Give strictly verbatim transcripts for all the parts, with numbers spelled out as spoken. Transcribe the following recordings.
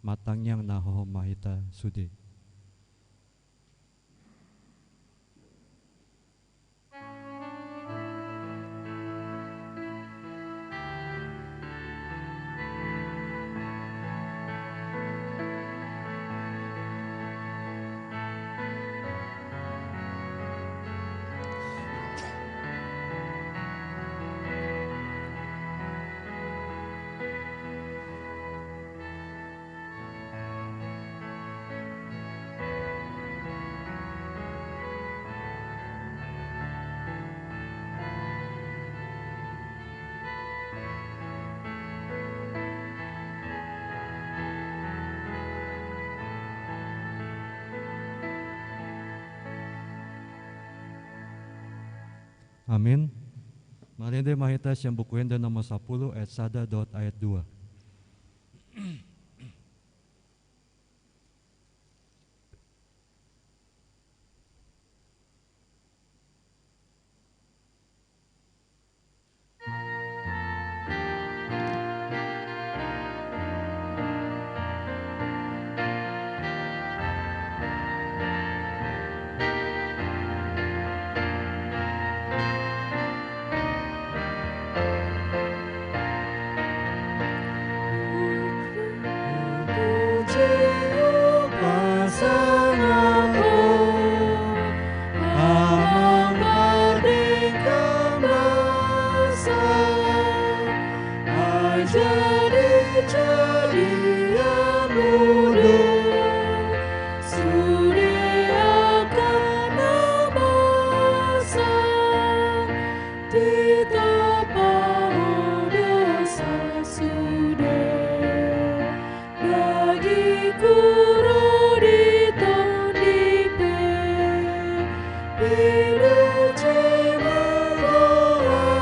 Martangiang na hohom ma hita sude. Amin. Marende ma hita sian Buku Ende nomor sampulu ayat sada dohot ayat dua. Ditampa ho dosa sude, dagingku ro di tondi pe, pilu jema goarmu.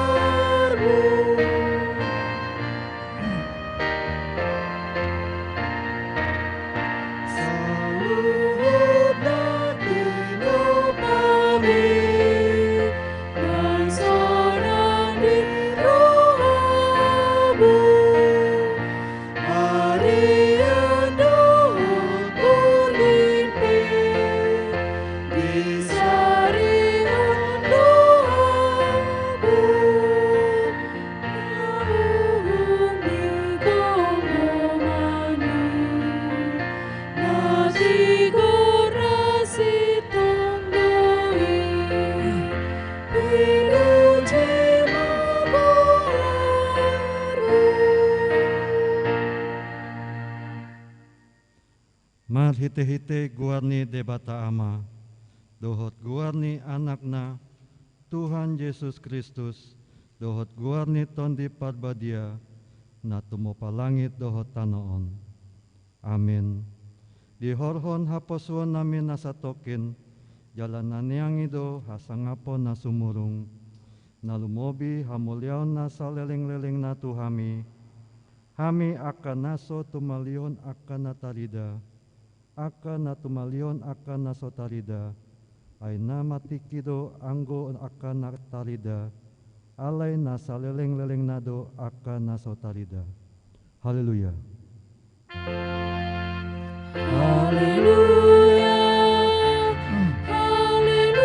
Marhitehite goar ni Debata Ama, dohot goar ni Anakna, Tuhan Jesus Kristus, dohot goar ni Tondi Parbadia, na tumopa langit dohot tano on. Amin. Dihorhon haposuonnami na satongkin, jala na nian i do hasangapon na sumurung, na lumobi hamuliaon na salelenglelengna tu hami, hami angka na so tumalihon angka na tarida, angka na tumalihon angka na so tarida, ai na martingki do anggo angka na tarida, alai na salelenglelengna do angka na so tarida. Haleluya. Haleluya. Haleluya.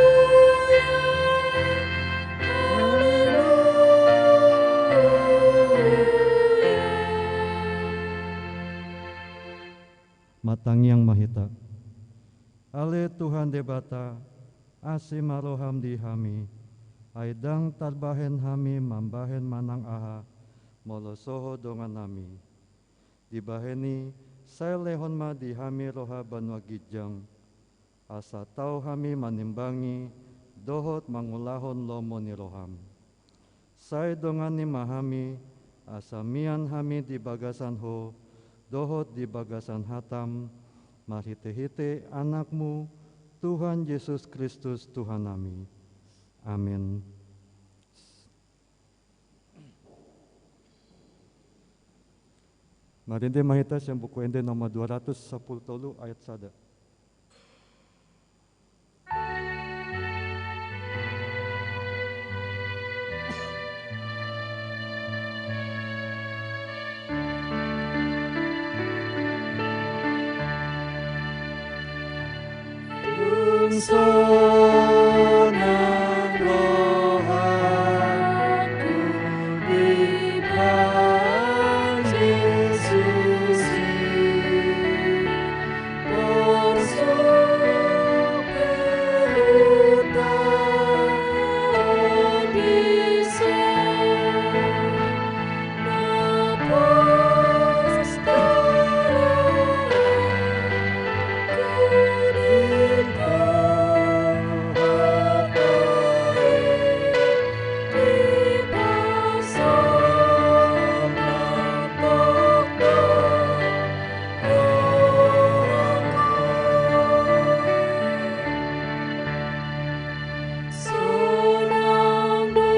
Haleluya. Martangiang ma hita. Ale Tuhan Debata, asi ma roham di hami, ai ndang tarbahen hami mambahen manang aha, molo so Ho dongannami. Dibahen i, sai lehon ma di hami roha banua ginjang, asa tau hami manimbangi dohot mangulahon lomo ni roham. Sai dongani ma hami, asa mian hami di bagasan Ho, dohot di bagasan hatam, marhitehite Anakmu, Tuhan Jesus Kristus Tuhannami. Amin. Marende ma hita sian Buku Ende nomor dua ratus sampulu tolu ayat sada. Sonang rohangku di Tuhan Jesus i, porsuk huta di son. Sonang do,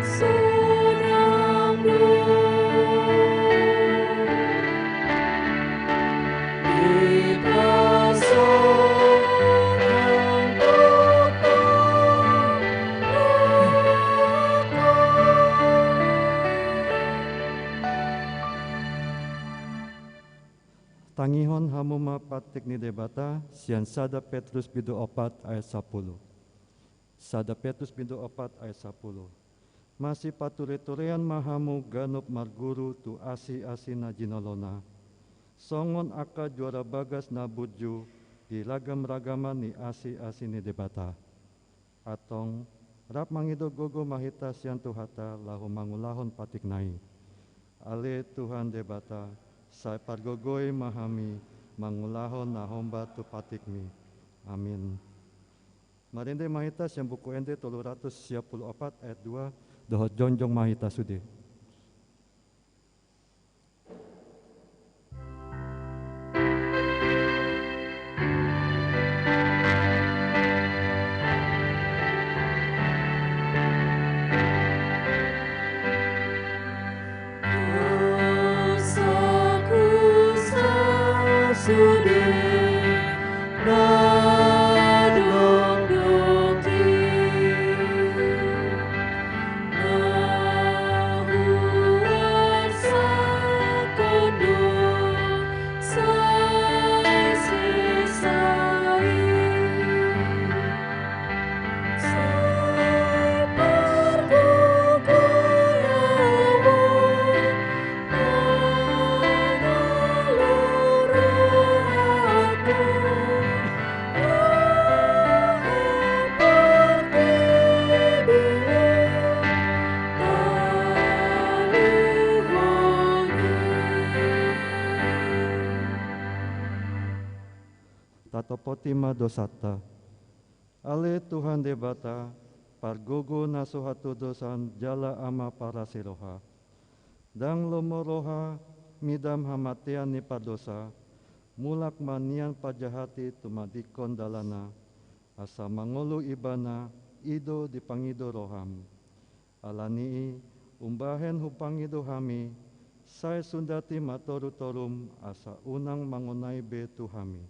sonang do, di pasonang toktok. Tangihon hamu ma patik ni Debata sian sada Petrus bindu opat ayat sapulu. Sada Petrus bindu opat ayat sapulu. Masipaturiturean ma hamu ganup marguru tu asiasi na jinolona, songon angka juara bagas na burju di ragamragaman ni asiasi ni Debata. Antong, rap mangido gogo ma hita sian Tuhanta laho mangulahon patikna i. Ale Tuhan Debata, sai pargogoi ma hami mangulahon na hombar tu patikmi. Amin. Marende ma hita sian Buku Ende tolu ratus sia pulu opat ayat dua, dohot jongjong ma hita sude. Dosaku sasude na dokdok i, na huarsahon do sai sesa i. Sai pargogoi hamu, mangalu rohangku, roha portibi i taluhon i. Tatopoti ma dosanta. Ale Tuhan Debata, pargogo na so hatudosan jala Ama parasi roha. Ndang lomo roha midam hamatean ni pardosa, mulak ma nian parjahat i tumadingkon dalanna, asa mangolu ibana i do dipangido roham. Ala ni i, umbahen hupangido hami, sai sundati ma torutorum asa unang mangonai be tu hami.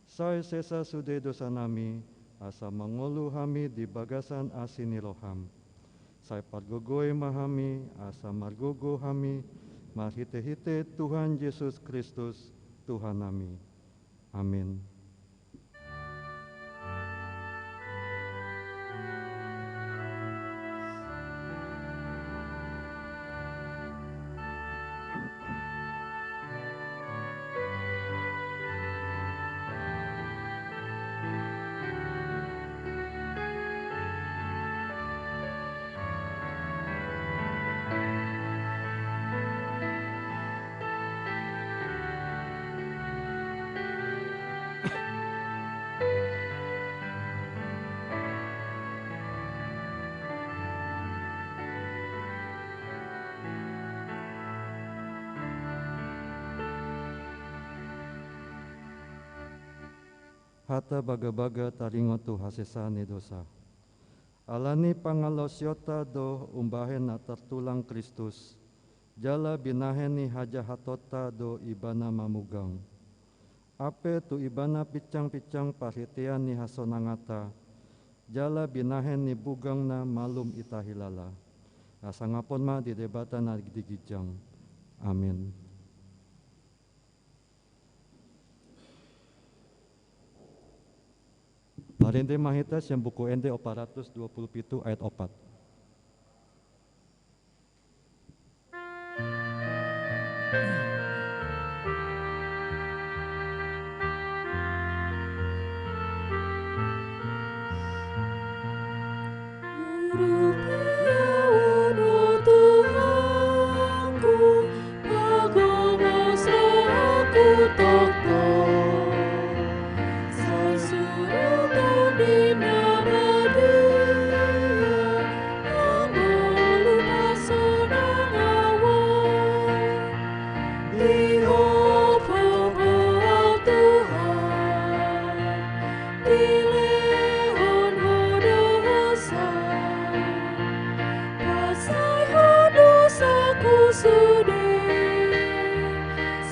Sai sesa sude dosanami, asa mangolu hami di bagasan asi ni roham. Sai pargogoi ma hami, asa margogo hami, marhitehite Tuhan Jesus Kristus, Tuhannami. Amin. Hata bagabaga taringot tu hasesaan ni dosa. Ala ni pangalaosionta do umbahen na tartulang Kristus, jala binahen ni hajahatonta do Ibana mamugang. Ampe tu Ibana pinsangpinsang parhitean ni hasonanganta, jala binahen ni bugangna malum ita hilala. Hasangapon ma di Debata na di ginjang. Amin. Marende ma hita sian Buku Ende opat ratus dua puluh pitu ayat opat.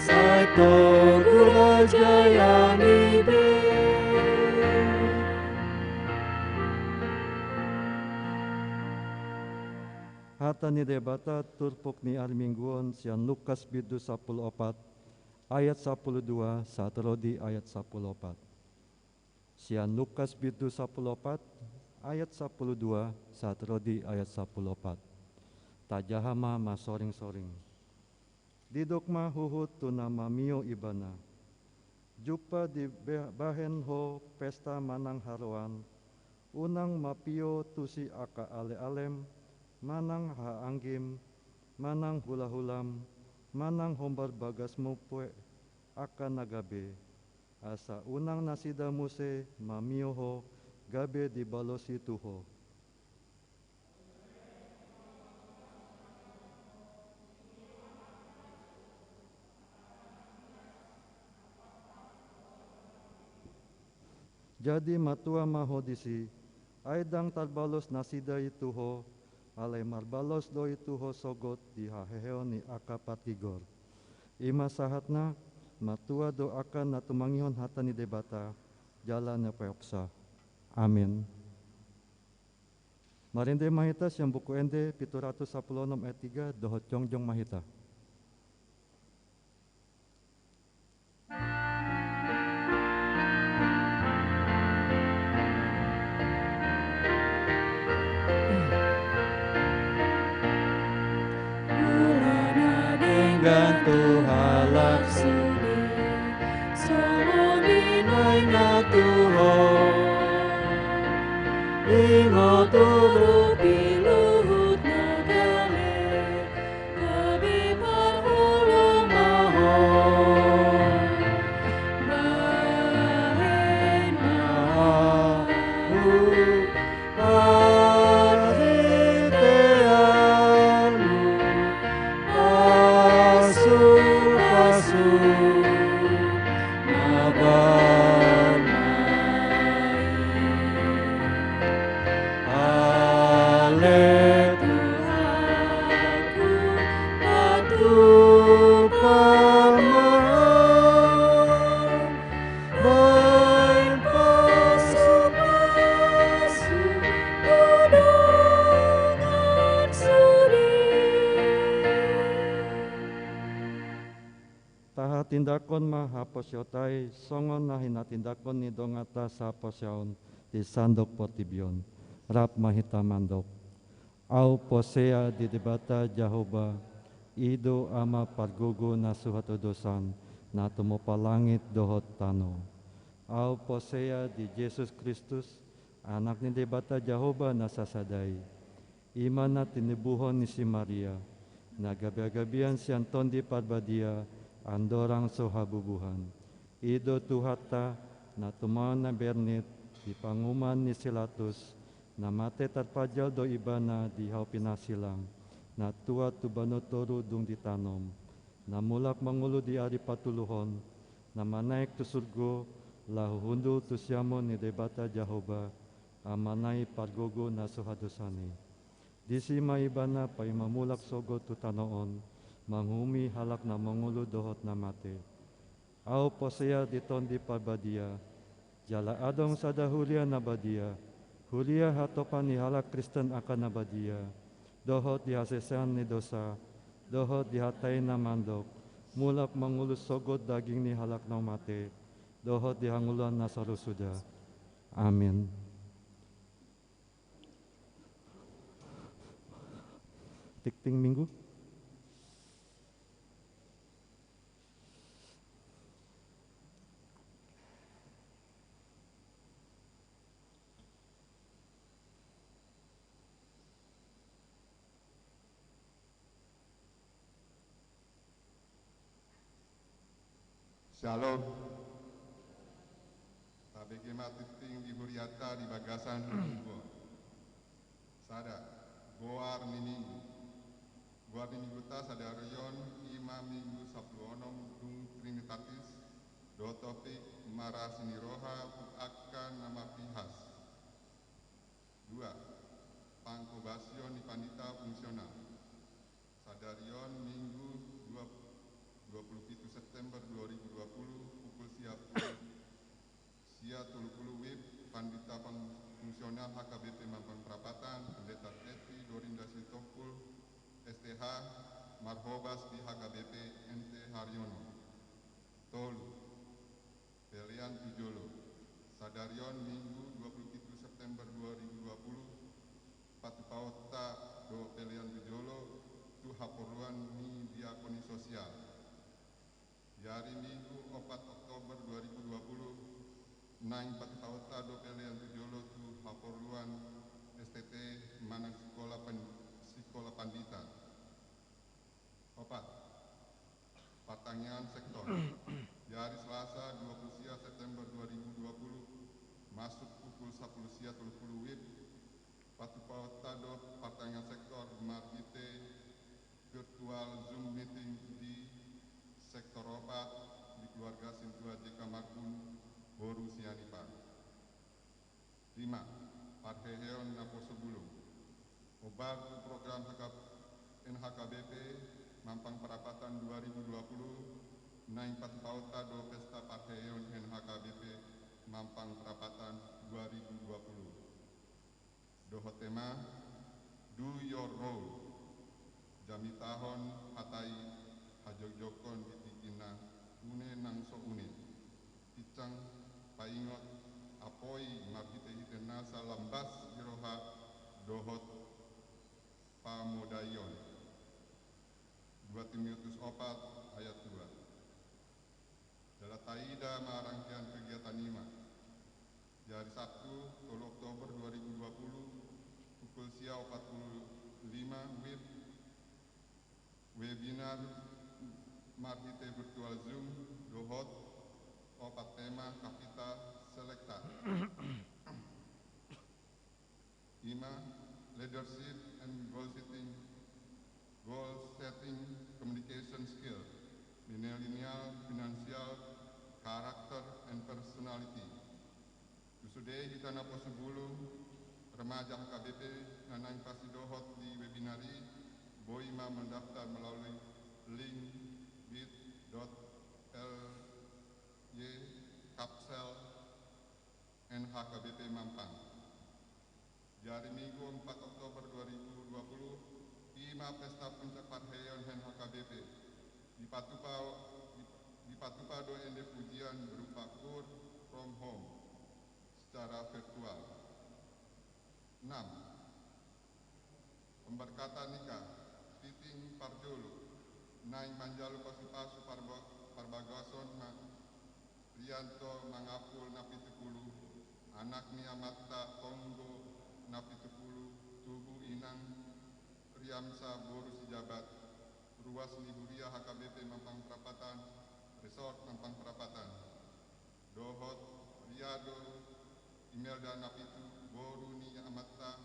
Sai togu raja i be. Hata ni Debata turpuk ni ari Minggu on sian Lukas bindu sampulu opat ayat sampulu dua sahat ro di ayat sampulu opat. Sian Lukas bindu sampulu opat ayat sampulu dua sahat ro di ayat sampulu opat. Tajaha ma marsoring-soring. Didok ma huhut tu na mamio ibana: Jumpa dibahen ho pesta manang haroan, unang mapio tusi angka ale-alem, manang haanggim, manang hula-hulam, manang hombar bagasmu pe angka na gabe, asa unang nasida muse mamio ho gabe dibalosi tu ho. Jadi matua ma ho disi, ai ndang tarbalos nasida i tu ho, alai marbalos do i tu ho sogot di haheheon ni angka partigor. I ma sahatna. Matua do angka na tumangihon hata ni Debata jala na paeopsa. Amen. Marende ma hita sian Buku Ende pitu ratus sampulu onom ayat tiga dohot jongjong ma hita. Mula na denggan tu halak sude, songon i nai na tu ho. Ingot urupi luhut na gale, gabe parholong ma ho. Bahen ma ahu parhiteanmu, pasu-pasu ma bana i. Ale Tuhanku, patupa ma, bahen pasu-pasu tu dongan sude. Tahatindangkon ma haporseaonta i songon na hinatindangkon ni donganta sahaporseaon di sandok portibi on. Rap ma hita mandok. Ahu porsea di Debata Jahowa, i do Ama pargogo na so hatodosan, na tumompa langit dohot tano. Ahu porsea di Jesus Kristus, Anak ni Debata Jahowa na sasada i. I ma na tinubuhon ni si Maria, na gabe hagabean sian Tondi Parbadia, andorang so habubuhan. I do Tuhanta, na tumaon na bernit di panguhuman ni si Latus, na mate tarpajal do ibana di hau pinasilang, na tuat tu banua toru dung ditanom, na mulak mangolu di ari patoluhon, na manaek tu surgo, laho hundul tu siamun ni Debata Jahowa, Amana i pargogo na so hadosan i. Disi ma ibana paima mulak sogot tu tano on, manguhumi halak na mangolu dohot na mate. Ahu porsea di Tondi Parbadia, jala adong sada huria na badia, huria hatopan ni halak Kristen angka na badia, dohot di hasesean ni dosa, dohot di hata i na mandok, mulak mangolu sogot daging ni halak na mate, dohot di hangoluan na saur suda. Amen. Tingting Minggu. Syalom. Tabege ma tingting di hurianta di bagasan minggu on. Sada, goar ni minggu. Goar ni mingguta sadari on i ma minggu sampulu onom dung Trinitatis, do topik marasi ni roha tu angka na marpihas. Dua, pangkobasion ni pandita fungsional. Sadari on minggu dua, dua puluh pitu September dua ribu dua puluh, pukul sia puluh, sia tolu puluh wib, pandita fung-, fungsional H K B P Mampang Prapatan, Pendeta Petri Dorinda Sitompul, S T H, marhobas di H K B P N T Haryono. Tolu, pelean tu jolo. Sadari on minggu dua puluh pitu September dua ribu dua puluh, patupaonta do pelean tu jolo tu haporluan ni diakoni sosial. Di ari minggu opat Oktober dua ribu dua puluh, naeng patupaonta do pelean tu jolo tu haporluan S T T manang sikola pan-, sikola pandita. Opat, partangiangan sektor. Di ari Selasa dua puluh sia September dua ribu dua puluh, masuk pukul sampulu sia tolu puluh wib, patupaonta do partangiangan sektor marhite virtual Zoom meeting di sektor opat di keluarga sintua J K Marbun, boru Sianipar. Lima, parheheon naposobulung. Hombar tu program H K, N H K B P Mampang Prapatan dua ribu dua puluh, naeng patupaonta do pesta parheheon N H K B P Mampang Prapatan dua ribu dua puluh. Dohot tema, Do Your Role. Jamitahon hata i, hajongjonghon di tingkina une nang so une. Pinsang paingot, apoi marhitehite nasa lambas ni roha dohot pamodaion. Dua Timotius opat ayat dua. Jala taida ma rangkaian kegiatan i ma. Di ari Sabtu, tolu Oktober dua ribu dua puluh, pukul sia opat puluh lima wib, webinar marhite virtual Zoom dohot opat tema Capita Selecta. I ma leadership and goal setting, goal setting, communication skill, millennial, financial, character and personality. Tu sude hita naposobulung, remaja H K B P na naeng pasidohot di webinar i, boi ma mendaftar melalui link bit dot L Y kapsel N H K B P Mampang. Di ari Minggu opat Oktober dua ribu dua puluh, i ma pesta puncak parheheon N H K B P. Dipatupa, dipatupa do ende pujian berupa Work from Home secara virtual. Enam, pemberkatan nikah, fitting parjolo, naeng manjalo pasupasu parba-, parbagason ma Rianto Mangapul Napitupulu, anak ni amanta Tonggo Napitupulu, tubu inang Riamsa boru Sijabat, ruas ni huria H K B P Mampang Prapatan, Resort Mampang Prapatan. Dohot Riado Imelda Napitu, boru ni amanta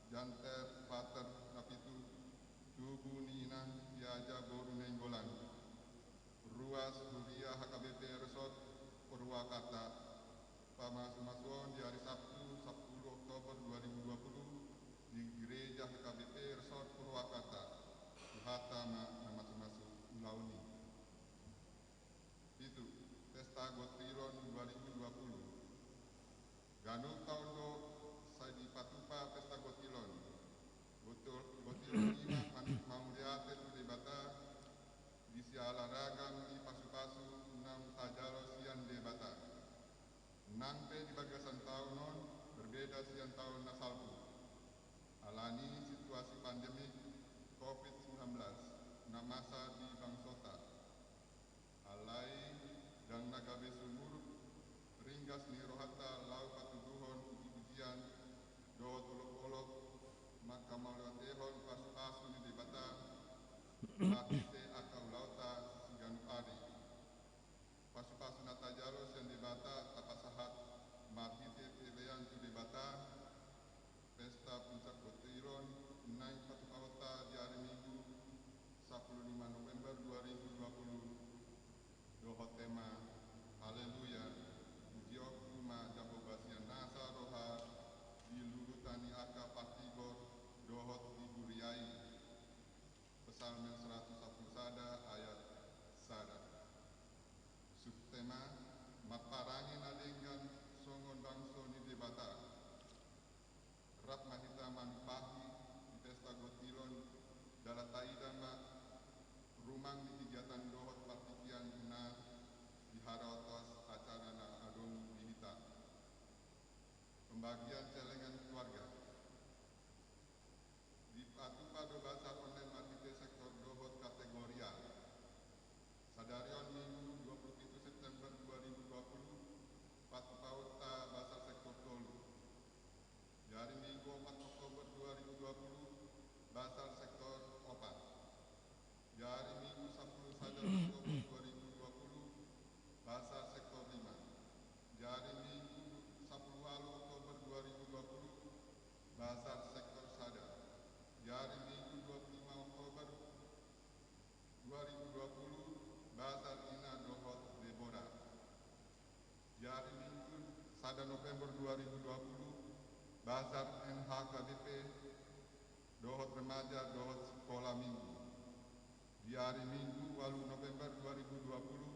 Janter Pater Napitu, tubu ni inang Tiaja boru Nainggolan. Ruas huria H K B P Resort Purwakarta. Pamasumasuon di ari Sabtu, sampulu Oktober dua ribu dua puluh, di Gereja H K B P Resort Purwakarta. Tuhanta ma na masumasu ulaon i. Pitu, Pesta Gotilon dua ribu dua puluh. Ganup taon do sai dipatupa Pesta Gotilon. Gotil-, gotilon i ma man-, mauliate tu Debata, di siala ragam ni pasupasu naung tajalo sian Debata. Nang pe di bagasan taon on berbeda sian taon na salpu, alani situasi pandemi covid sembilan belas na masa di bangsonta. Alai ndang na gabe sumurut ringgas ni rohanta laho patuduhon pujipujian dohot olopolop mangkamauliatehon pasupasu ni Debata marhite angka ulaonta siganup ari. Pasupasu na tajalo sian Debata tapasahat marhite pelean tu Debata, Pesta Puncak Gotilon naeng patupaonta di ari Minggu, sampulu lima November dua ribu dua puluh, dohot tema: Haleluya, pujionku ma Jahowa sian nasa roha di luhutan ni angka partigor dohot di huria i. Psalmen seratus sampulu sada ayat sada. Subtema: Marparange na denggan songon bangso ni Debata. Rap ma hita manumpahi di Pesta Gotilon jala taida ma rumang ni kegiatan dohot partingkian na di haratas acara na adong di hita. Pembagian celengan keluarga. Dipatupa do basar online marhite sektor dohot kategoria. Sadari on Minggu dua puluh pitu September dua ribu dua puluh, patupaonta basar sektor tolu. Di ari Minggu opat Oktober dua ribu dua puluh, basar sektor opat. Di ari Minggu sampulu sada Oktober dua ribu dua puluh, basar sektor lima. Di ari Minggu sampulu ualu Oktober dua ribu dua puluh, basar sektor sada. Di ari Minggu dua puluh lima Oktober dua ribu dua puluh, basar Ina dohot Debora. Di ari Minggu sada November dua ribu dua puluh, basar N H K B P dohot remaja dohot sikola Minggu. Di ari Minggu ualu November dua ribu dua puluh,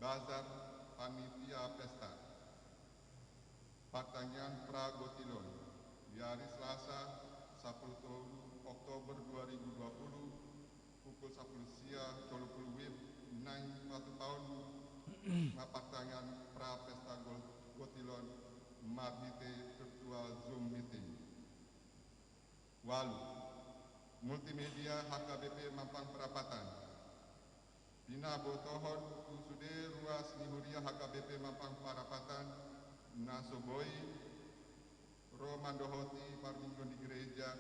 basar panitia pesta. Partangiangan pra gotilon. Di ari Selasa sampulu tolu Oktober dua ribu dua puluh, pukul sampulu sia tolu puluh WIB, naeng patupaon ma partangiangan pra pesta gol-, gotilon marhite virtual Zoom meeting. Ualu. Multimedia H K B P Mampang Perapatan. Pinabotohon tu sude ruas ni huria H K B P Mampang Perapatan na so boi ro mandohoti parmingguon di gereja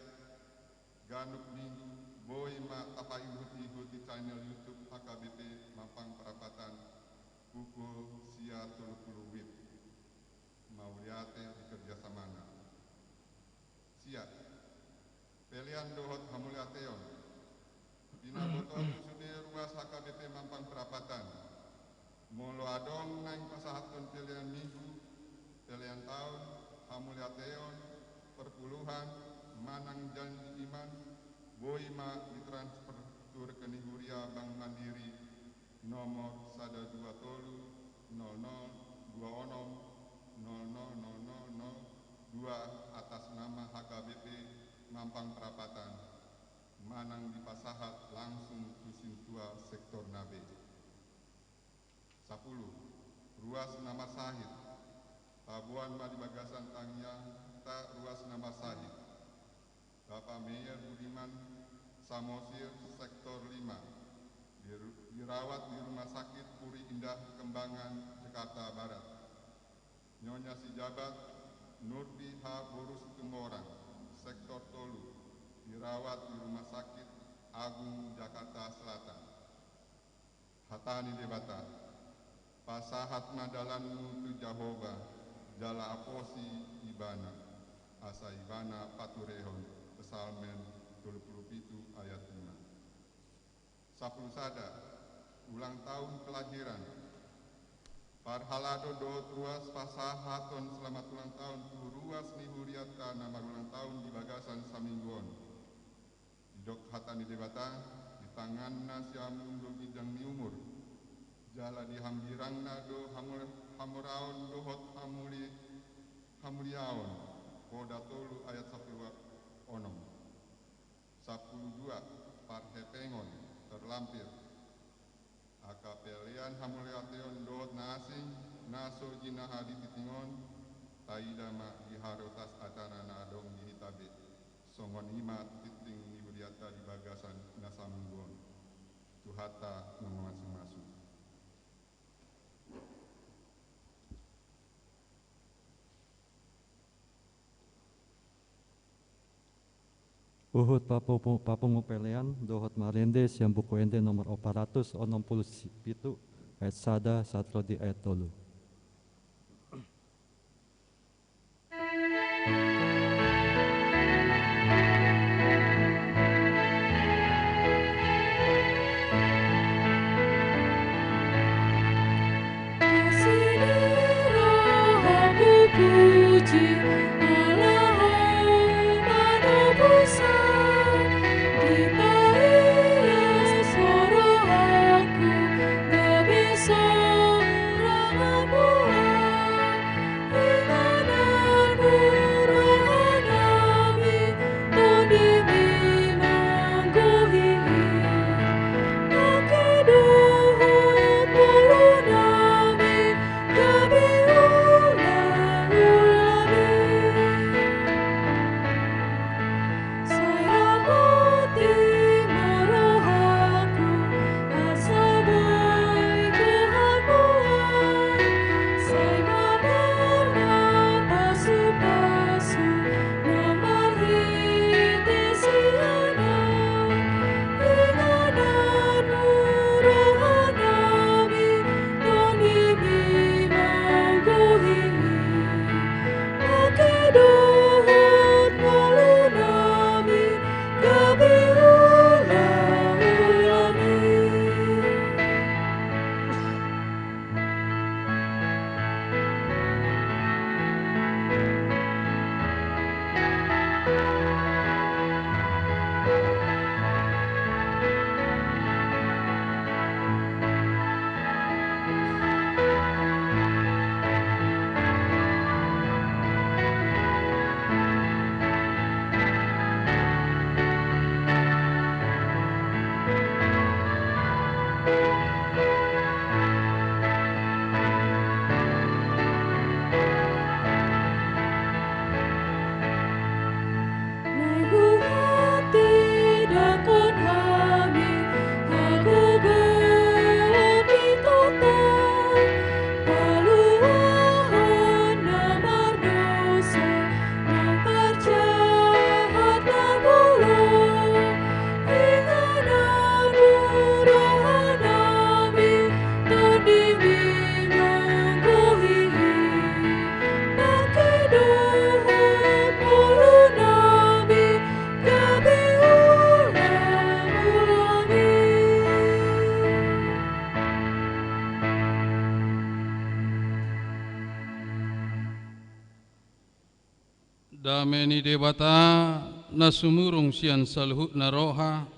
ganup minggu, boi ma tapaihut-ihut di channel YouTube H K B P Mampang Perapatan pukul sia tolu puluh WIB. Mauliate di kerjasamana. Sia. Pelean dohot hamuliateon. Pinabotohon tu sude ruas H K B P Mampang Perapatan. Molo adong naeng pasahathon pelean minggu, pelean taon, hamuliateon, perpuluhan, manang janji iman, boi ma ditransfer tu rekening huria Bank Mandiri nomor sada dua tolu nol nol dua onom nol nol nol nol nol dua atas nama H K B P Mampang Perapatan, manang dipasahat langsung tu sintua sektor na be. Sampulu. Ruas na marsahit. Taboan ma di bagasan tangiangta ruas na marsahit. Bapak Meyer Budiman Samosir, sektor lima, diru-, dirawat di Rumah Sakit Puri Indah Kembangan, Jakarta Barat. Nyonya Sijabat Nurdi H Boru Situmorang, sektor tolu, dirawat di Rumah Sakit Agung, Jakarta Selatan. Hata ni Debata: Pasahat ma dalanmu tu Jahowa, jala aposi Ibana, asa Ibana paturehon. Psalmen tolu puluh pitu ayat lima. Sampulu sada. Ulang tahun kelahiran. Parhalado dohot ruas pasahathon selamat ulang tahun tu ruas ni hurianta na marulang tahun di bagasan saminggu on. Didok hata ni Debata: Di tanganna siamun do ginjang ni umur, jala di hambirangna do hamul-, hamoraon dohot hamuli-, hamuliaon. Poda tolu ayat sampulu onom. Sampulu dua. Parhepengon, terlampir. Angka pelean hamuliateon dohot na asing, Na so ginaha di tingting on, taida ma di harotas acara na adong di hita be. Songon i ma tingting ni hurianta di bagasan na saminggu on. Tuhanta mamasumasu. Huhut papu-, papungu pelean dohot marende sian Buku Ende nomor opat ratus onom pulu pitu, ayat sada sahat ro di ayat tolu. Dame ni Debata na sumurung sian saluhutna roha,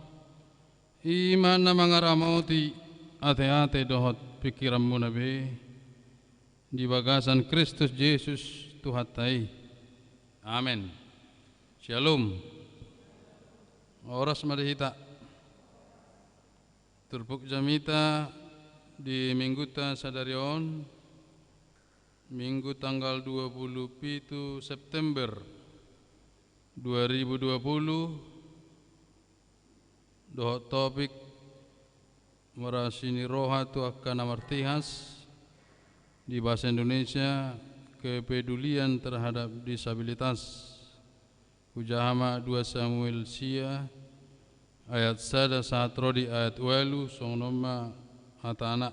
i ma na mangaramoti ateate dohot pingkiranmuna be di bagasan Kristus Jesus Tuhanta i. Amen. Syalom. Horas ma di hita. Turpuk jamita di minggunta sadari on, Minggu tanggal dua pulu pitu September dua ribu dua pulu, dohot topik: Marasi ni roha tu angka na martihas, di bahasa Indonesia, kepedulian terhadap disabilitas. Hujaha ma dua Samuel sia ayat sada sahat ro di ayat ualu, songon on ma hatana.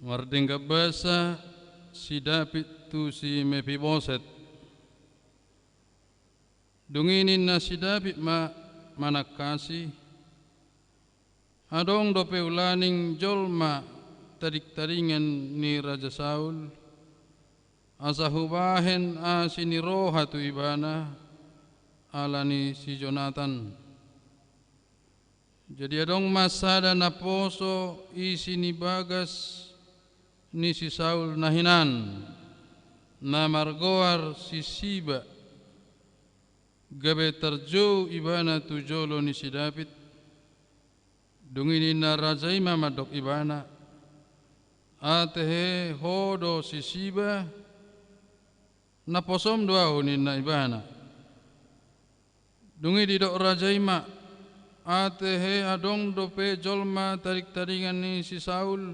Mardenggan basa si David tu si Mefiboset. Dung i ninna si David ma manangkasi: Adong dope ulaning jolma tadingtadingan ni Raja Saul, asa hubahen asi ni roha tu ibana ala ni si Jonatan. Jadi adong ma sada naposo isi ni bagas ni si Saul na hinan, na margoar si Siba, gabe tarjou ibana tu jolo ni si David. Dung i ninna raja i ma mandok ibana: Ate he, ho do sisiba, naposom do ahu, ninna ibana. Dung i didok raja i ma, ate he, adong dope jolma tadingtadingan ni si Saul,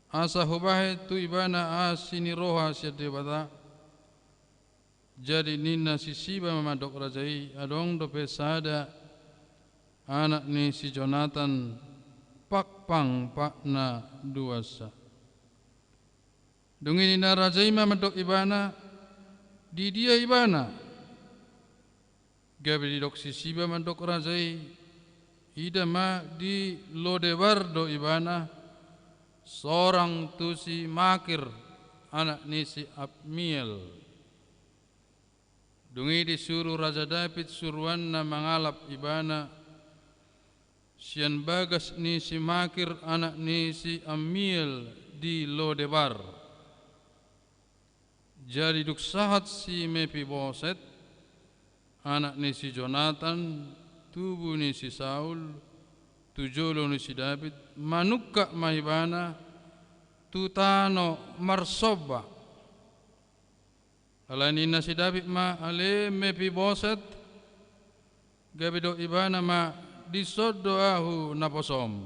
asa hubahen tu ibana asi ni roha sian Debata. Jadi ninna sisiba ma mandok raja i, adong dope sada anak ni si Jonatan, pakpang patna duansa. Dung i ninna raja i ma mandok ibana, di dia ibana? Gabe didok sisiba mandok raja i, ida ma di Lodebar do ibana, sorang tu si Makir, anak ni si Ammiel. Dung i disuru raja Daud suruanna mangalap ibana sian bagas ni si Makir, anak ni si Ammiel, di Lodebar. Jadi dung sahat si Mefiboset, anak ni si Jonatan, tubu ni si Saul, tu jolo ni si Daud, manungkap ma ibana tu tano marsomba. Alai ninna si Daud ma, ale Mefiboset, gabe didok ibana ma, dison do ahu naposom.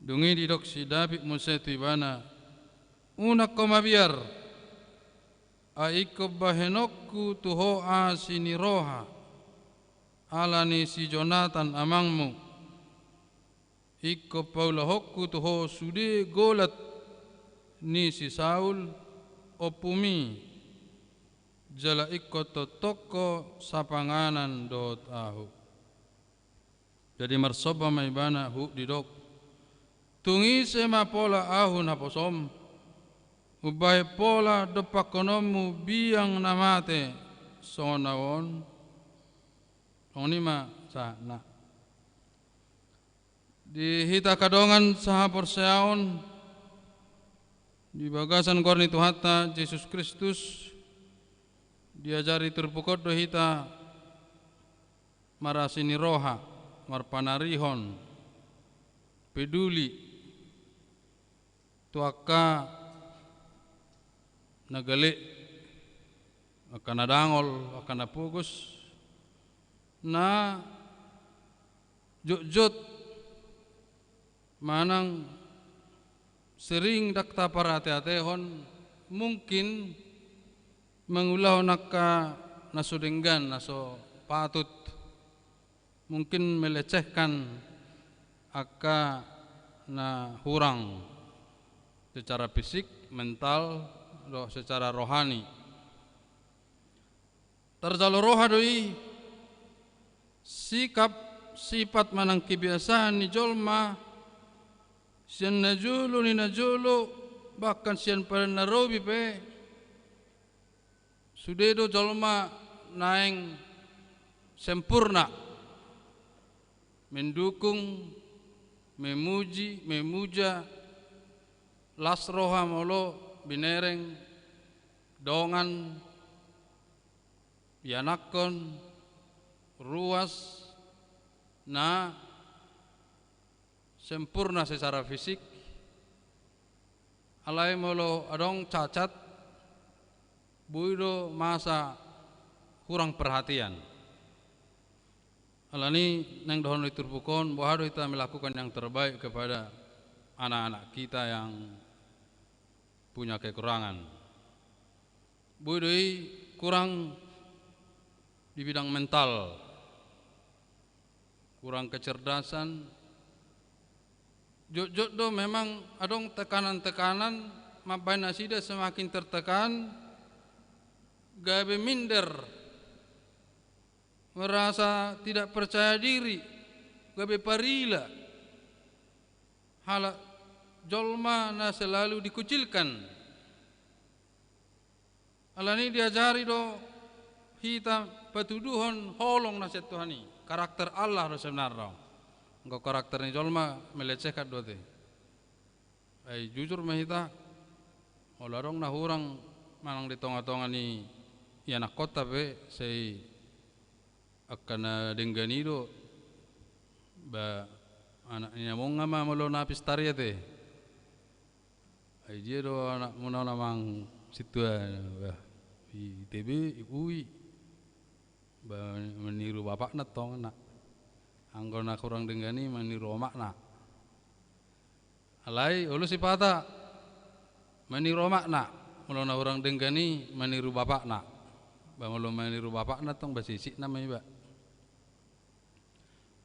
Dung i didok si Daud muse tu ibana, unang ho mabiar, ai ingkon bahenonku tu ho asi ni roha, ala ni si Jonatan amangmu. Ingkon paulahonku tu ho sude golat ni si Saul, ompumi, jala ingkon tongtong ho sapanganan dohot ahu. Jadi marsomba ma ibana huhut didok, tung ise ma pola ahu naposom, umbahen pola dompakhononmu biang na mate songon na on? Songon i ma sahatna. Di hita angka dongan sahaporseaon, di bagasan goar ni Tuhanta Jesus Kristus, diajari turpuk on do hita marasi ni roha, marpanarihon, peduli tu angka na gale, angka na dangol, angka na pogos, na jotjot manang sering ndang taparateatehon, mungkin mangulahon angka na so denggan, na so patut, mungkin melecehkan angka na hurang secara fisik, mental, dohot secara rohani. Tarjalo roha do i, sikap, sifat manang kebiasaan ni jolma sian na jolo ni na jolo, bahkan sian Padan na Robi pe, sude do jolma naeng sempurna, mendukung, memuji, memuja, las roha molo binereng, dongan, ianakhon, ruas, na sempurna secara fisik, alai molo adong cacat, boi do masa kurang perhatian. Alani naeng dohonon ni turpuk on, boha do hita melakukan yang terbaik kepada anak-anak kita yang punya kekurangan. Boi do i kurang di bidang mental, kurang kecerdasan. Jotjot do memang adong tekanan-tekanan, mambahen nasida semakin tertekan, gabe minder, merasa tidak percaya diri, gabe parila. Halak jolma na selalu dikucilkan. Alani diajari do hita patuduhon holong na sian Tuhan i. Karakter Allah do sebenarna. Anggo karakter ni jolma melecehkan do ate. Ai jujur ma hita, molo adong na hurang manang di tongatonga ni ianakhonta pe, sai angka na denggan i do, ba, anak ni na monga ma molo na pistari ate. Ai dia do anakmuna on amang sintua? Bah, I T B, I U I. Ba, maniru bapakna tong na. Anggo na hurang denggan i maniru omakna. Alai olo sipata maniru omakna, molo na hurang denggan i maniru bapakna. Ba molo maniru bapakna tong ba sisikna ma iba.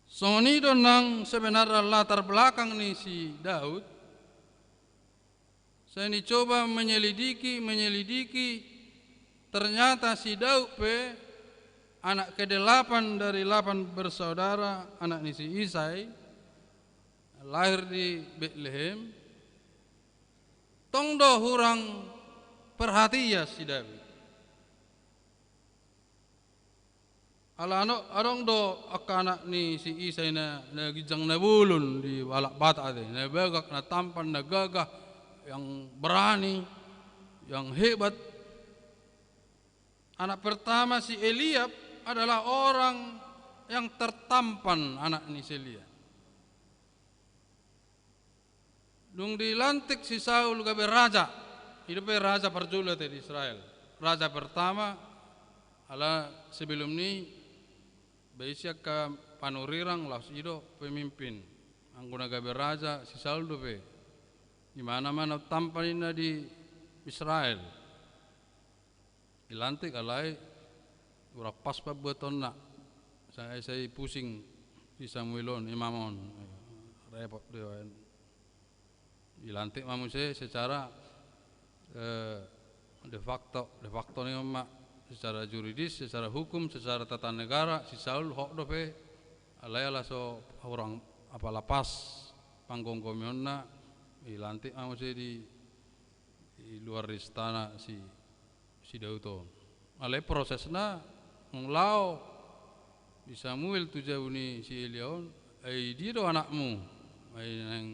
Songon i do nang sebenarna latar belakang ni si Daud. Saya ni coba menyelidiki, menyelidiki, ternyata si Daud pe anak kedelapan dari lapan bersaudara, anak ni si Isai, lahir di Betlehem. Tong do hurang perhatia si Daud. Ala ano, adong do angka anak ni si Isai na, na ginjang na bolon di halak Batak ate, na bagak, na tampan, na gagah, yang berani, yang hebat. Anak pertama si Eliab adalah orang yang tertampan, anak ni si Eliab. Dung dilantik si Saul gabe raja, i dope raja parjolo ate di Israel. Raja pertama, ala sebelum ni, ba isi angka panurirang laos i do pemimpin. Anggo na gabe raja si Saul dope. Di mana mana tampan ninna di Israel. Dilantik alai hurang pas pambuatonna. Sai, sai pusing si Samuel on, imam on. Repot do. Dilantik ma muse secara, eh, de facto, de facto ni on ma, secara juridis, secara hukum, secara tata negara, si Saul hot dope, alai ala so hurang apala pas panggomgomionna, dilantik ma muse di, di luar istana si si Daud on. Alai prosesna, molo lao si Samuel tu jabu ni si Eli on, ai dia do anakmu? Ai naeng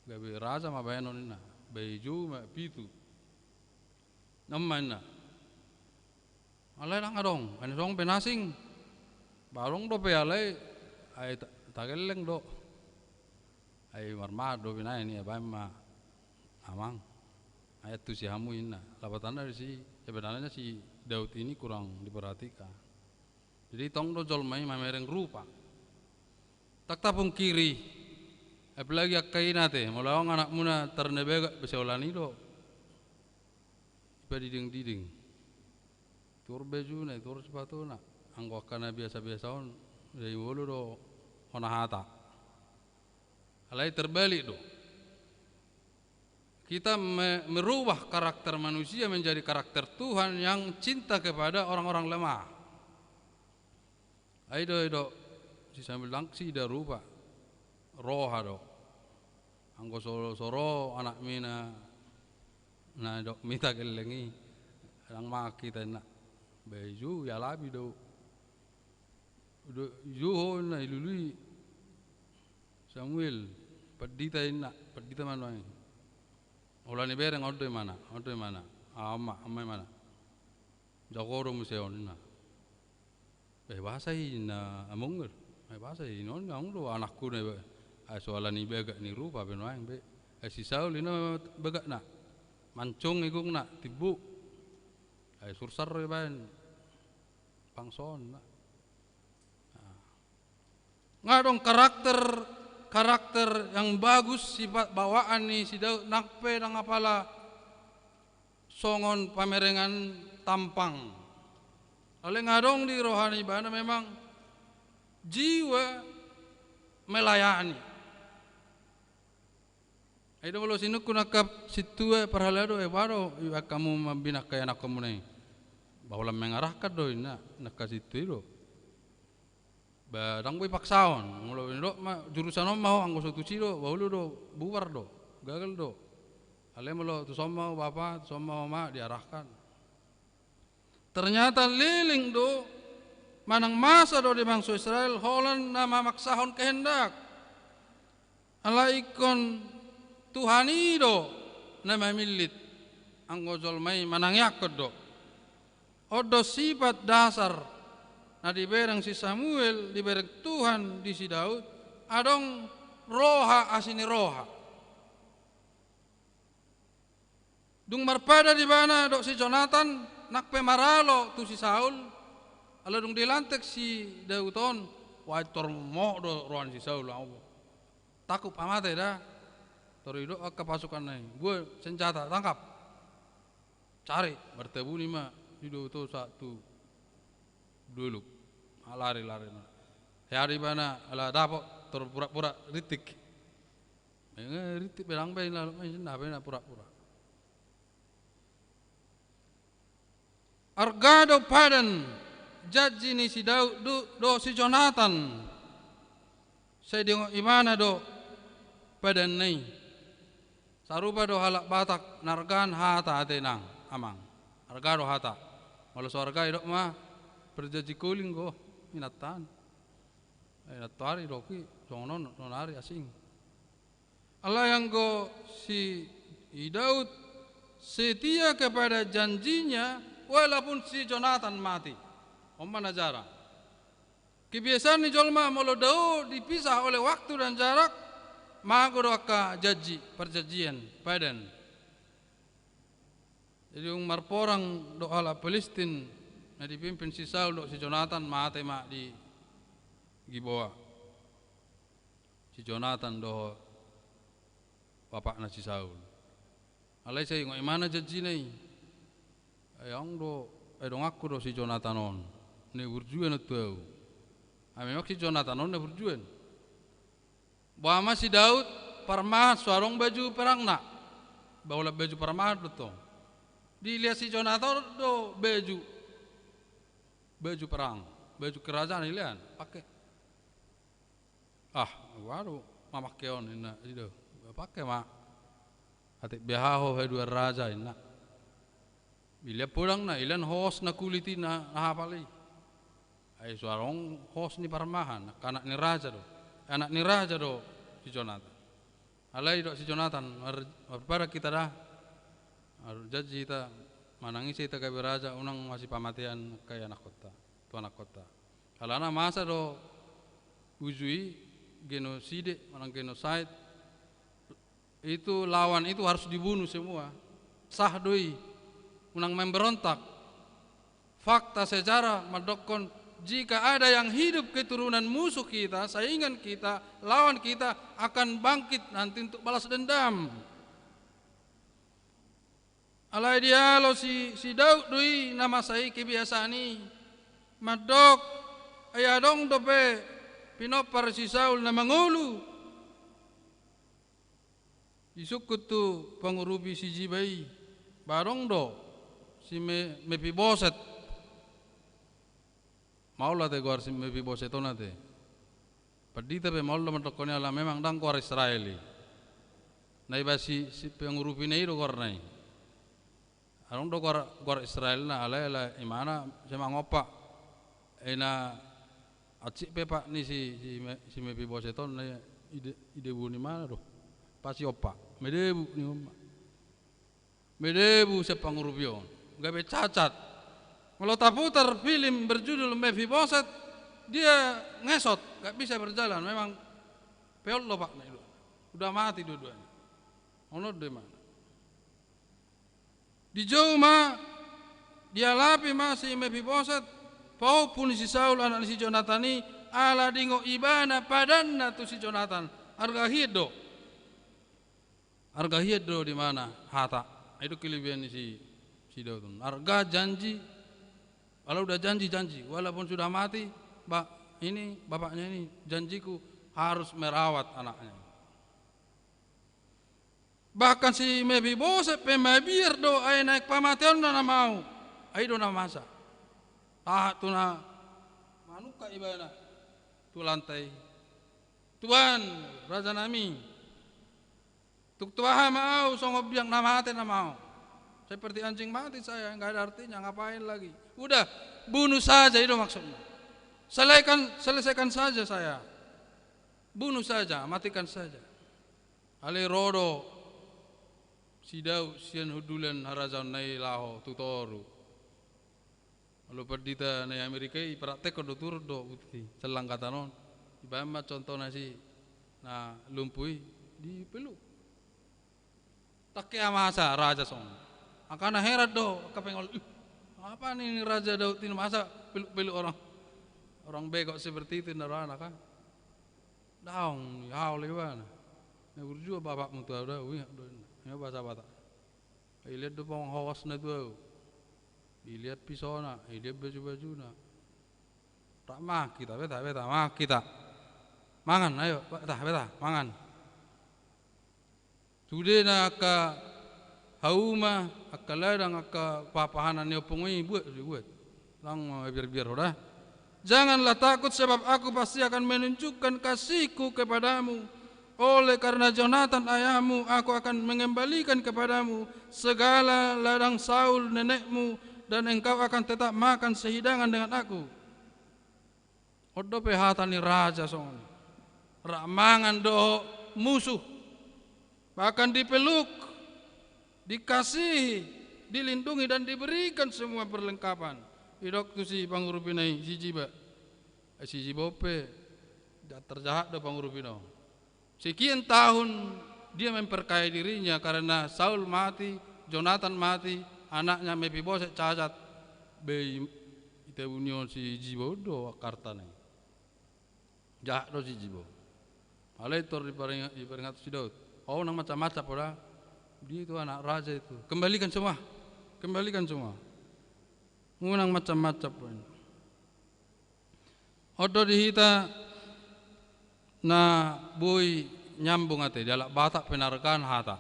gabe raja ma baenon ninna. Ba i jou ma pitu. Nama ninna. Alai ndang adong, ai songon pe na asing. Ba adong dope alai, ai ta-, tagaelleng do. Ai marmahan do binaen i, baen ma amang. Ai antusi hamu ninna. Lapatanna disi, sebenarnya si Daud ini kurang diperhatikan. Jadi tong do jolma i mamereng rupa. Ndang tapungkiri. Apalagi angka ina ate, molo adong anakmuna tar na bagak be sai holan i do. Ipadiding-diding. Ituhor bajuna, ituhor sipatuna. Anggo angka na biasa-biasa on, jadi olo do hona hata. Alai terbalik do. Kita me-, merubah karakter manusia menjadi karakter Tuhan yang cinta kepada orang-orang lemah. Ai do, ai do, si Samuel ndang siida rupa. Roha do. Anggo so, so ro anakmi na, na didok mita gelleng i, ndang mangan hita ninna. Ba i jou, ialapi do. Do i jou ho ninna, ilului. Samuel, pandita ninna, pandita ma nuaeng. Holan ibereng, on do imana, on do imana. Ah, on ma, on ma imana. Jago do muse on ninna. Bah, boasa i ninna among? Bah, boasa i ninna on, among do anakku na. Ai so ala ni bagak ni rupa be nuaeng be. Ai si Saul ninna bagakna. Mancung igungna, timbo. Ai sursar do ibaen. Pangso on ninna. Nah. Nga adong karakter, karakter yang bagus, sifat bawaan ni si Daud, nang pe ndang apala songon pamerengan tampang. Alai nga adong di roha ni ibana memang jiwa melayani. Ai do molo sinungkun angka sintua parhalado, eh, boha do angka hamu mambina angka ianakhonmuna i. Ba holan mengarahkan do ninna angka sintua i do. Ba ndang boi paksaon, molo nidok ma jurusan on ma ho, anggo so tusi do, ba olo do, bubar do, gagal do. Alai molo tuson ma ho bapa, tuson ma ho ama, diarahkan. Ternyata leleng do, manang masa do di bangso Israel, holan na mamaksahon kehendak. Alai ingkon Tuhan i do na mamillit, anggo jolma i manangiangkon do. On do sifat dasar na dibereng si Samuel, dibereng Tuhan di si Daud, adong roha asi ni roha. Dung marpadan ibana dohot si Jonatan, nang pe maralo tu si Saul, ala dung dilantik si Daud on, wah, tormok do roha ni si Saul, tangkup amate da. Tor didok angka pasukanna i, "Bua senjata, tangkap." Cari, martabuni ma si Daud on sahat tu dolok. Lari, lari, lari. Hea do ibana, ala dapot, tor pura-pura rintik. Eh, rintik be dang be, lalu, eh, na be na pura-pura. Arga do padan janji ni si Daud do, dohot si Jonatan. Sai diingot ibana do padanna i. Sarupa do halak Batak, na arga hata ate nang, amang. Arga do hata. Molo so arga, idok ma perjanji koling do, inanta an. Eh, nantoari dohot i, songon on, nunga ari asing. Alai anggo si Daud setia kepada janjinya, walaupun si Jonatan mati. On ma na jarang. Kebiasaan ni jolma molo dao dipisah oleh waktu dan jarak, mago do angka janji, perjanjian, padan. Jadi dung marporang dohot halak Pilistin, na dipimpin si Saul dohot si Jonatan, mate ma di Giboa si Jonatan dohot bapakna si Saul. Alai sai diingot ibana janjina i. Ai ahu do, ai donganku do si Jonatan on. Na burju on tu ahu. Ai memang si Jonatan on na burju on. Boha ma si Daud, parmahan, so adong baju perangna. Ba holan baju parmahan do tong. Dilehon si Jonatan do baju, baju perang, baju kerajaan dilehon, pake. Ah, ahu do mamake on, ninna, i do, pake ma. Atik beha ho, hai tuan raja, ninna. Dilehon podangna, dilehon hosna kulit i na, na hapal i. Ai so adong hos ni parmahan, anak ni raja do. Anak ni raja do si Jonatan. Alai didok si Jonatan, mar-, marpadan hita da. Marjanji hita, manang ise hita gabe raja, unang masipamateian angka ianakhonta, tu anakhonta. Alana masa do uju i, genoside, manang genocide. Itu, lawan itu harus dibunuh semua. Sah do i. Unang memberontak. Fakta sejarah mandokkon, jika ada yang hidup keturunan musuh kita, saingan kita, lawan kita, akan bangkit nanti untuk balas dendam. Alai dialo si, si Daud do i na masa i kebiasaan i. Mandok, ai adong dope pinompar si Saul na mangolu. Disungkun tu pangurupi si Ziba i, ba adong do si Me-, Mefiboset. Maol ate goar si Mefiboset on ate. Pandita pe maol do mandokkon i ala memang dang goar Israel i. Na iba si, si pangurupina i do goarna i. Adong do goar, goar Israelna, alai ala imana sai mangompa. Ina aci pe pak ni si, si Me-, si Mefiboset on, na ide, idebu ni imana do. Pas i ompa, medebu ni imana. Medebu sian pangurupion. Gabe cacat. Molo taputar film berjudul Mefiboset, dia ngesot, gak bisa berjalan. Memang peol do pak na i do. Udah mati dua-duanya. Ono do imana. Dijou ma, dialapi ma si Mefiboset, pahompu ni si Saul, anak ni si Jonatan i, ala diingot ibana padanna tu si Jonatan. Arga hian do. Arga hian do di imana hata. I do kelebihan ni si, si Daud on. Arga janji, ala udah janji, janji. Walaupun sudah mati, ba-, ini, bapaknya ini, janjiku harus merawat anaknya. Bahkan si Mefiboset pe mabiar do, ai naeng pamateonna nama au. Ai do na masa. Tahat tu na manungkak ibana tu lantai. Tuan, raja nami. Tung tu aha ma au songon biang na mate nama au. Seperti anjing mati saya, nggak ada artinya, ngapain lagi. Udah, bunuh saja, itu maksudnya. Selesaikan, selesaikan saja saya. Bunuh saja, matikan saja. Alai ro do si Daud sian hundulan harajaonna i laho tu toru. Molo pandita na i Amerika i, ipraktekkon do, turun do bukti sian langgatan on. Dibaen ma contohna si na lumpuh i, dipeluk. Tangke amasa raja songon. Angka na heran do angka pengol, "Ih, apa ni, ni Raja Daud ini, masa peluk-peluk orang, orang bego seperti itu, ninna rohana kan." Daong, dihaol ibana. "Na burju bapakmu tu ahu da, uiak do," ninna. Ima bahasa Batak. Dilihat do panghongosna tu ahu. Dilihat pisona, dilihat baju-bajuna. Rap mangan hita, beta, beta, mangan hita. Mangan, ayo, beta, beta, mangan. Sudena angka hauma, angka ladang, angka paha-pahanan ni ompung i, buat, buat. Ndang mabiar-biar ho da. Janganlah takut, sebab Aku pasti akan menunjukkan kasih-Ku kepadamu. Oleh karena Jonatan ayahmu, Aku akan mengembalikan kepadamu segala ladang Saul nenekmu, dan engkau akan tetap makan sehidangan dengan Aku. On dope hata ni raja songon i. Rap mangan dohot musuh. Bahkan dipeluk, dikasihi, dilindungi, dan diberikan semua perlengkapan. Didok tu si pangurupina i, si Ziba. Eh, si Ziba on pe, da, terjahat do pangurupina on. Sekian tahun dia memperkaya dirinya karena Saul mati, Jonatan mati, anaknya Mefiboset cacat. Be, i, i tabu ni on si Ziba on do angka artana i. Jahat do si Ziba on. Alai tor diperingat, diperingat si Daud. Ho unang macam-macam ho da. Dia itu anak raja itu. Kembalikan semua. Kembalikan semua. Unang macam-macam ho. On do di hita na boi nyambung ate, di halak Batak pe na arga hata.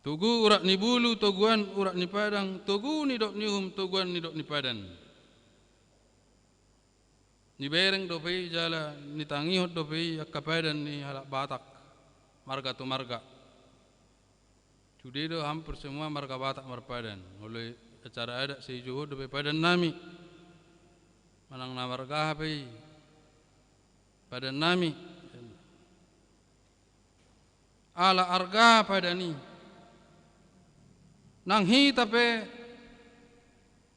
Togu urat ni bulu, toguan urat ni padang, togu nidok ni uhum, toguan nidok ni padan. Nibereng dope i jala nitangihon dope i angka padan ni halak Batak, marga tu marga. Sude do hampir semua marga Batak marpadan. Molo acara adat sai dijou dope padan nami. Manang na marga aha pe i, padan nami. Ala arga padan i. Nang hita pe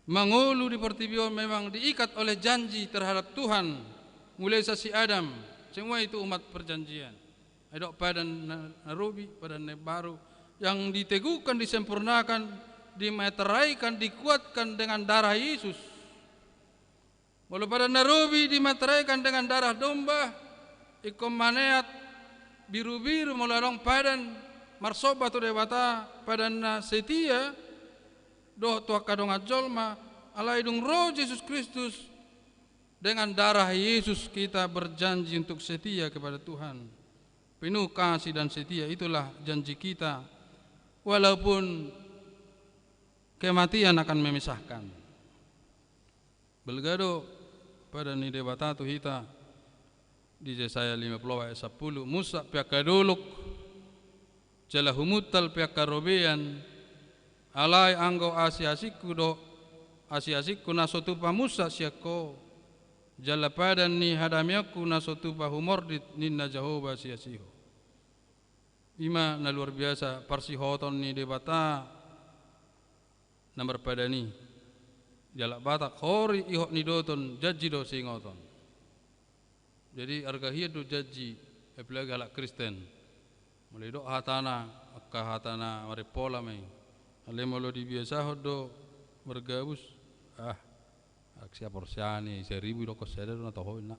mangolu di portibi on memang diikat oleh janji terhadap Tuhan, mulai sian si Adam, semua itu umat perjanjian. Ai didok padan na, na robi, padan na imbaru, yang diteguhkan, disempurnakan, dimateraikan, dikuatkan dengan darah Yesus. Molo padan na robi dimateraikan dengan darah domba, ingkon maneat birubiru molo adong padan marsomba tu Debata, padan na setia dohot tu angka dongan jolma, alai dung ro Jesus Kristus, dengan darah Yesus kita berjanji untuk setia kepada Tuhan. Penuh kasih dan setia, itulah janji kita. Walaupun kematian akan memisahkan. Balga do padan ni Debata tu hita di Jesaya lima pulu opat ayat sampulu, "Musak pe angka dolok, jala humuntal pe angka robean, alai anggo asi-asingku do, asi-asingku na so tupa musak sian ho, jala padan ni hadameonku na so tupa humordit," ninna Jahowa sian si ho. Ima na luar biasa parsihoton ni Debata na marpadan i. Di halak Batak, hori ihot nidoton, janji do siingoton. Jadi arga hian do janji, apalagi halak Kristen. Molo didok hatana, angka hatana marimpola ma i. Alai molo dibiasahon do margabus, ah, halak sihaporseaon i, seribu didokkon sada do na toho inna.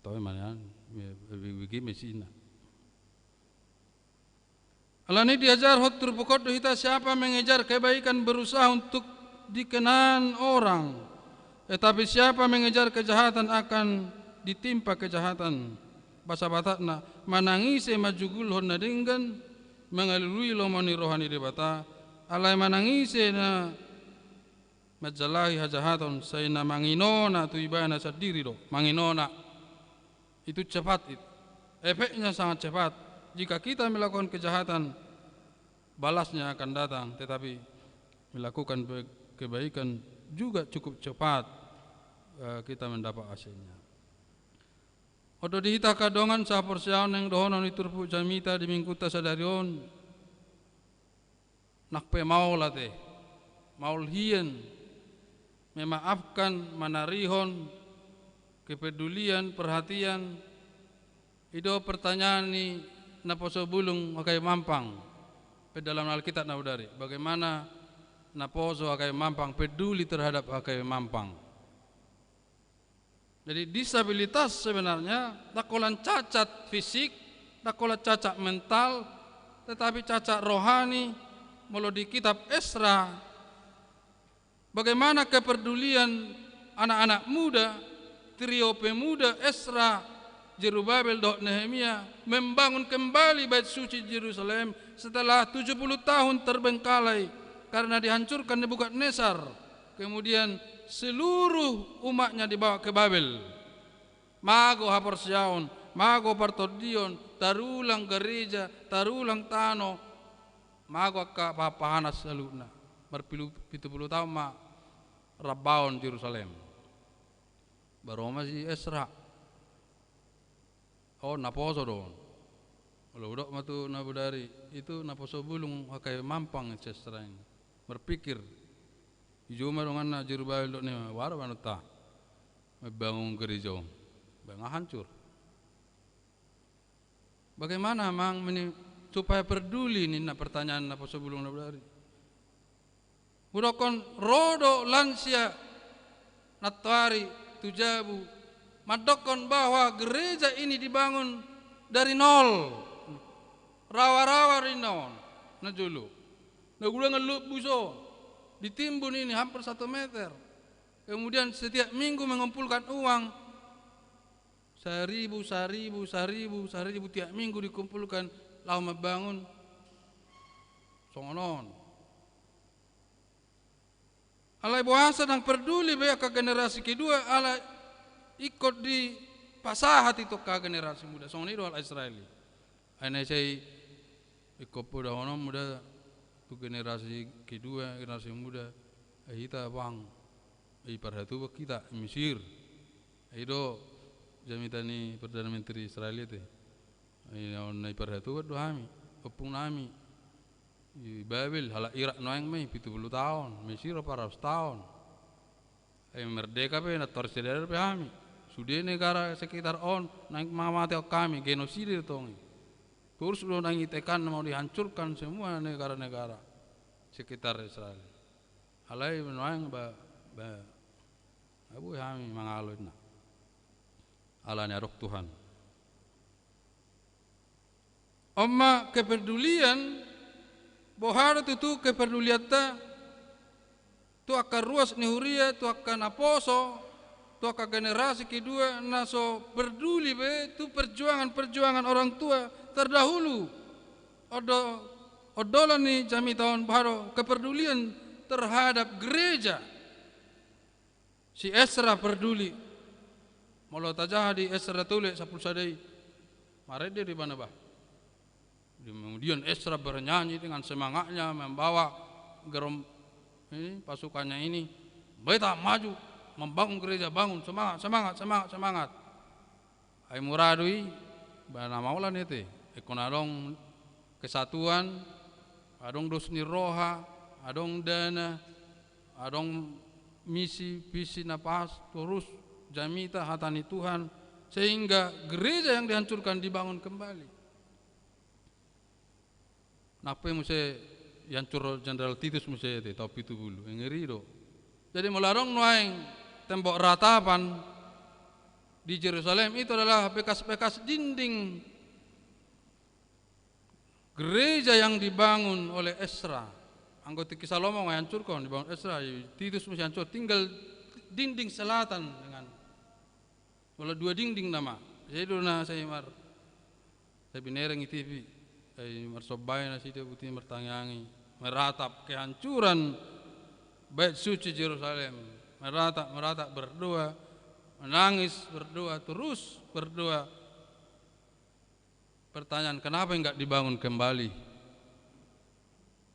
Toho i ma nian, bege ma isi inna. Alani diajarhon turpuk on do hita, siapa mengejar kebaikan berusaha untuk dikenang orang, tetapi siapa mengejar kejahatan akan ditimpa kejahatan. Bahasa Batakna, manang ise manjugulhon na denggan, mangalului lomo ni roha ni Debata, alai manang ise na manjalahi hajahaton, sai na manginona tu ibana sandiri do, manginona. Itu cepat itu. Efeknya sangat cepat. Jika kita melakukan kejahatan, balasnya akan datang. Tetapi melakukan be-, kebaikan juga cukup cepat, eh, kita mendapat hasilnya. On do di hita angka dongan sahaporseaon naeng dohonon ni turpuk jamita di Minggunta sadari on. Nang pe maol ate, maol hian, memaafkan, manarihon, kepedulian, perhatian, i do pertanyaan ni naposo bulung angka i mampang. Pendalaman Alkitab na bodari, bagaimana naposo H K B Mampang, peduli terhadap H K B Mampang. Jadi disabilitas sebenarnya ndang holan cacat fisik, ndang holan cacat mental, tetapi cacat rohani. Molo di kitab Esra, bagaimana kepedulian anak-anak muda, trio pemuda Esra, Jerubabel dohot Nehemia membangun kembali bait suci Jerusalem setelah tujuh puluh tahun terbengkalai karena dihancurkan Nebukadnesar. Kemudian seluruh umatnya dibawa ke Babel. Mago haporseaon, mago partondion, tarulang gareja, tarulang tano, mago angka pahanpahanan saluhutna. Marpitu pulu tahun ma rambaon Jerusalem. Baru ma si Esra. Oh, naposo do on. Molo hudok ma tu na bodari, itu naposo bulung H K B Mampang si Esra ini. Marpikir, i juma donganna Jerubabel dohot Nehemia, wara banonta membangun gareja on. Baen hancur. Bagaimana Amang meni-, supaya peduli ninna pertanyaan naposo bulung na bodari. Hudokkon ro do lansia nantoari tu jabu mandokkon bahwa gereja ini dibangun dari nol. Rawa-rawa do ninna on na jolo. Na gudangan lombus on ditimbun ini hampir satu meter. Kemudian setiap minggu mengumpulkan uang seribu, seribu, seribu, seribu tiap minggu dikumpulkan laho membangun. Songon on. Alai boasa ndang peduli be angka generasi kedua, ala ingkon dipasahat i tu angka generasi muda. Songon i do halak Israel i. Ai na sai ingkon podahonon muse tu generasi kedua, generasi muda. Ai hita bang, ai parhatubuan hita Mesir. Ai do jamita ni Perdana Menteri Israel i te. Ai na on na i parhatubuan do hami, ompung nami. I Babel, halak Irak nuaeng ma i, pitu pulu taon, Mesir opat ratus taon. Ai merdeka pe, na tor sadari pe hami. Sude negara sekitar on, naeng mamatehon hami, genosida do tong i. Torus do naeng ditekan mau dihancurkan semua negara-negara sekitar Israel. Alai nuaeng ba, ba, ba boi hami mangalo inna. Alani adong Tuhan. On ma kepedulian, boha do tutu kepedulianta tu angka ruas ni huria, tu angka naposo, tu angka generasi kedua na so peduli be tu perjuangan-perjuangan orang tua terdahulu. Ondo-, ondolan ni jamita on boha do kepedulian terhadap gereja. Si Esra peduli. Molo tajaha di Esra tolu sampulu sada i, marende do ibana bah. Kemudian Esra bernyanyi dengan semangatnya, membawa gerom-, ini, pasukannya ini, "Beta maju, membangun gereja, bangun, semangat, semangat, semangat, semangat." Ai mura do i, ba na mauliate. Ingkon adong kesatuan, adong dos ni roha, adong dana, adong misi, visi na pas, torus jamita hata ni Tuhan, sehingga gereja yang dihancurkan dibangun kembali. Nang pe muse dihancurhon Jenderal Titus muse te, taon pitu pulu, ngeri do. Jadi molo adong nuaeng tembok ratapan di Jerusalem, itu adalah bekas-bekas dinding gereja yang dibangun oleh Esra. Anggo tingki Salomo nga dihancurhon, dibangun Esra, Titus muse dihancurhon, tinggal dinding selatan dengan Molo dua dinding nama. Jadi do na sai mar-, sai binereng i T V. Sai marsombai nasida, boti martangiangi. Meratap kehancuran Bait Suci Jerusalem. Meratap, meratap, berdoa, menangis, berdoa, terus berdoa. Pertanyaan, kenapa enggak dibangun kembali?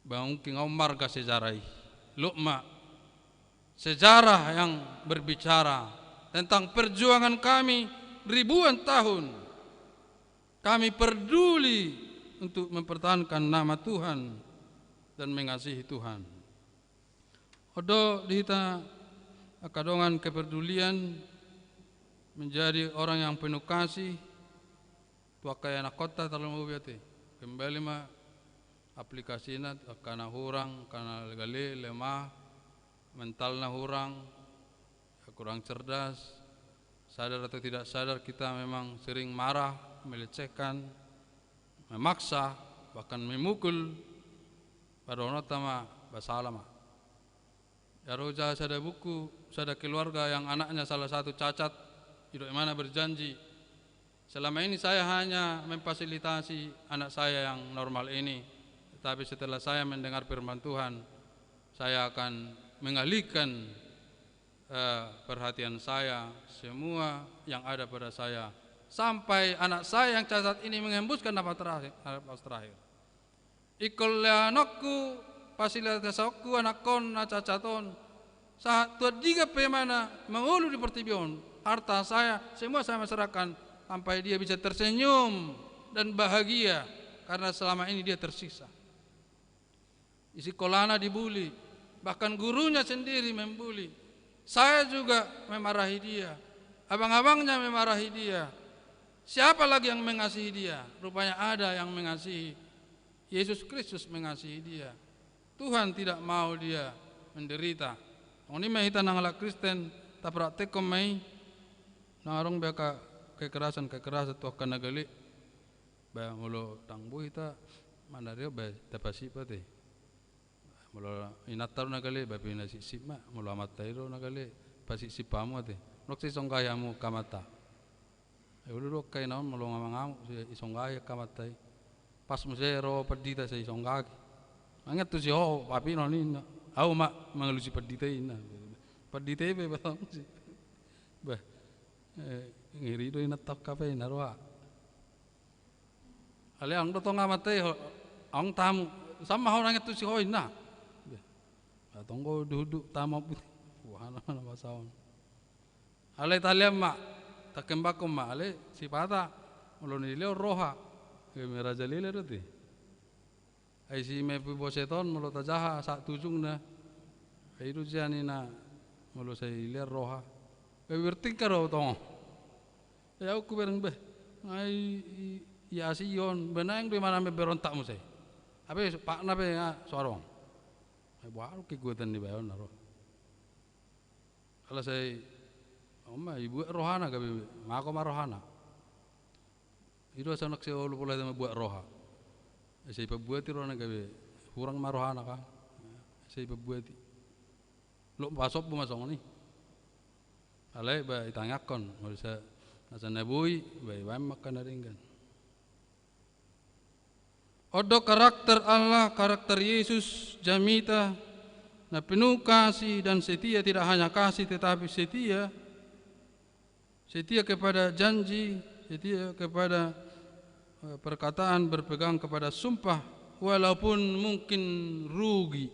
Bangun king au marga sejarah i. Lok ma sejarah yang berbicara tentang perjuangan kami ribuan tahun. Kami peduli untuk mempertahankan nama Tuhan dan mengasihi Tuhan. Ondo di hita angka dongan kepedulian, menjadi orang yang penuh kasih, tu angka ianakhonta tarlumobi ate. Kembali ma aplikasina, angka na hurang, angka na gale, lemah, mentalna hurang, ya, kurang cerdas, sadar atau tidak sadar kita memang sering marah, melecehkan, memaksa, bahkan memukul, pada onota ma, basala ma. Ro ja sada buku, sada keluarga yang anaknya salah satu cacat, didok imana berjanji, "Selama ini saya hanya memfasilitasi anak saya yang normal ini, tetapi setelah saya mendengar firman Tuhan, saya akan mengalihkan, eh, perhatian saya, semua yang ada pada saya, sampai anak saya yang cacat ini mengembuskan napas terakhir, napas terakhir." Ingkon leanonku, fasilitasonku anakkon na cacat on, sahat tu andigan pe imana mangolu di portibi on, harta saya, semua saya serahkan, sampai dia bisa tersenyum dan bahagia karena selama ini dia tersiksa. Di sekolahna dibuli, bahkan gurunya sendiri membuli. Saya juga memarahi dia, abang-abangnya memarahi dia. Siapa lagi yang mengasihi dia? Rupanya ada yang mengasihi. Yesus Kristus mengasihi dia. Tuhan tidak mau dia menderita. Songon i ma hita na halak Kristen, tapraktekkon ma i. Ndang adong be angka kekerasan-kekerasan tu angka na gale. Ba molo ndang boi hita manari, ba tapasip ate. Molo inanta do na gale, ba pinasipsip ma. Molo amanta i do na gale, pasipsip hamu ate. Ndang sai isonggahi hamu angka amanta. Ai olo do angka ina on, molo nga mangamuk, sai isonggahi angka amanta i. Pas muse ro pandita, sai isonggahi. Nang ian tusi ho, papinon, ninna. Au ma mangalusi pandita i, ninna. Pandita i pe batong si. Bah, eh, ngeri do inanta on hape, na roha. Alai adong do tong amanta i, ho, adong tamu. Sama ho, nang ian tusi ho, ninna. Bah, tong do duduk tamu, buti. Wah, na, na masa on. Alai talean ma, takembakkon ma, alai sipata, molo nilehon roha, gabe merajalela do ate. Ai si Mefiboset on, molo tajaha sahat tu ujungna, ai i do sian i na, molo sai lean roha, gabe bertingkah do tong. Ai au hubereng, bah, ai i, i asi on, bah, naeng do imana mamberontak muse. Hape patna pe nga so adong. Ai boha do kekuatan ni bayo on na ro. Ala sai, on ma, ibuat rohana, gabe mangko ma rohana. I do asa nang sai olo pola hita mambuat roha. Sai ipabuati rohana, gabe hurang ma rohana kan. Sai ipabuati. Lok pasombu ma songon i. Alai ba itangiangkon, molo sa, asa na boi, ba ibaen ma angka na denggan. On do karakter Allah, karakter Yesus, jamita, na penuh kasih dan setia, tidak hanya kasih tetapi setia, setia kepada janji, setia kepada, eh, perkataan, berpegang kepada sumpah, walaupun mungkin rugi.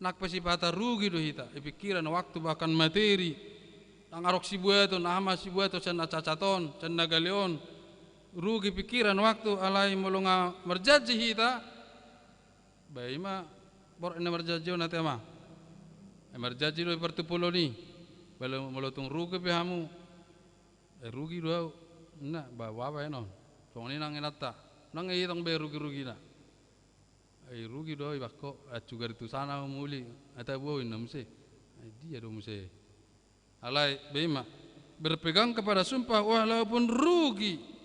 Nang pe sipata rugi do hita, i pikiran, waktu, bahkan materi. Nang adong sibuaton, aha ma sibuaton sian na cacat on, sian na gale on. Rugi pikiran, waktu, alai molo nga marjanji hita, ba i ma borhat ni na marjanji on ate, ama. Ai marjanji do i partumpolon i. Ba molo tung rugi pe hamu, eh, rugi do au, ninna, ba boha baenon. Songon i nang inanta. Nang i tong be rugi-rugina. Ai rugi do au, ibaen ho, ai tu gari tu sana au muli, ai tabo au, ninna muse. Ai dia do muse. Alai ba i ma, berpegang kepada sumpah walaupun rugi.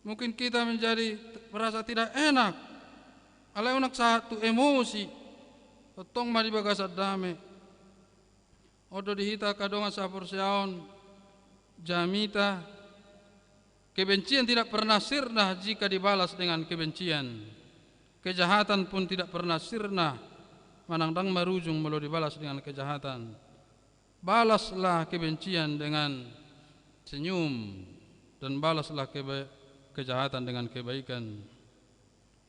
Mungkin kita menjadi merasa tidak enak. Alai unang sahat tu emosi. Tongtong ma di bagasan dame. On do di hita angka dongan sahaporseaon, jamita, kebencian tidak pernah sirna jika dibalas dengan kebencian. Kejahatan pun tidak pernah sirna, manang ndang marujung molo dibalas dengan kejahatan. Balaslah kebencian dengan senyum, dan balaslah keba-, kejahatan dengan kebaikan.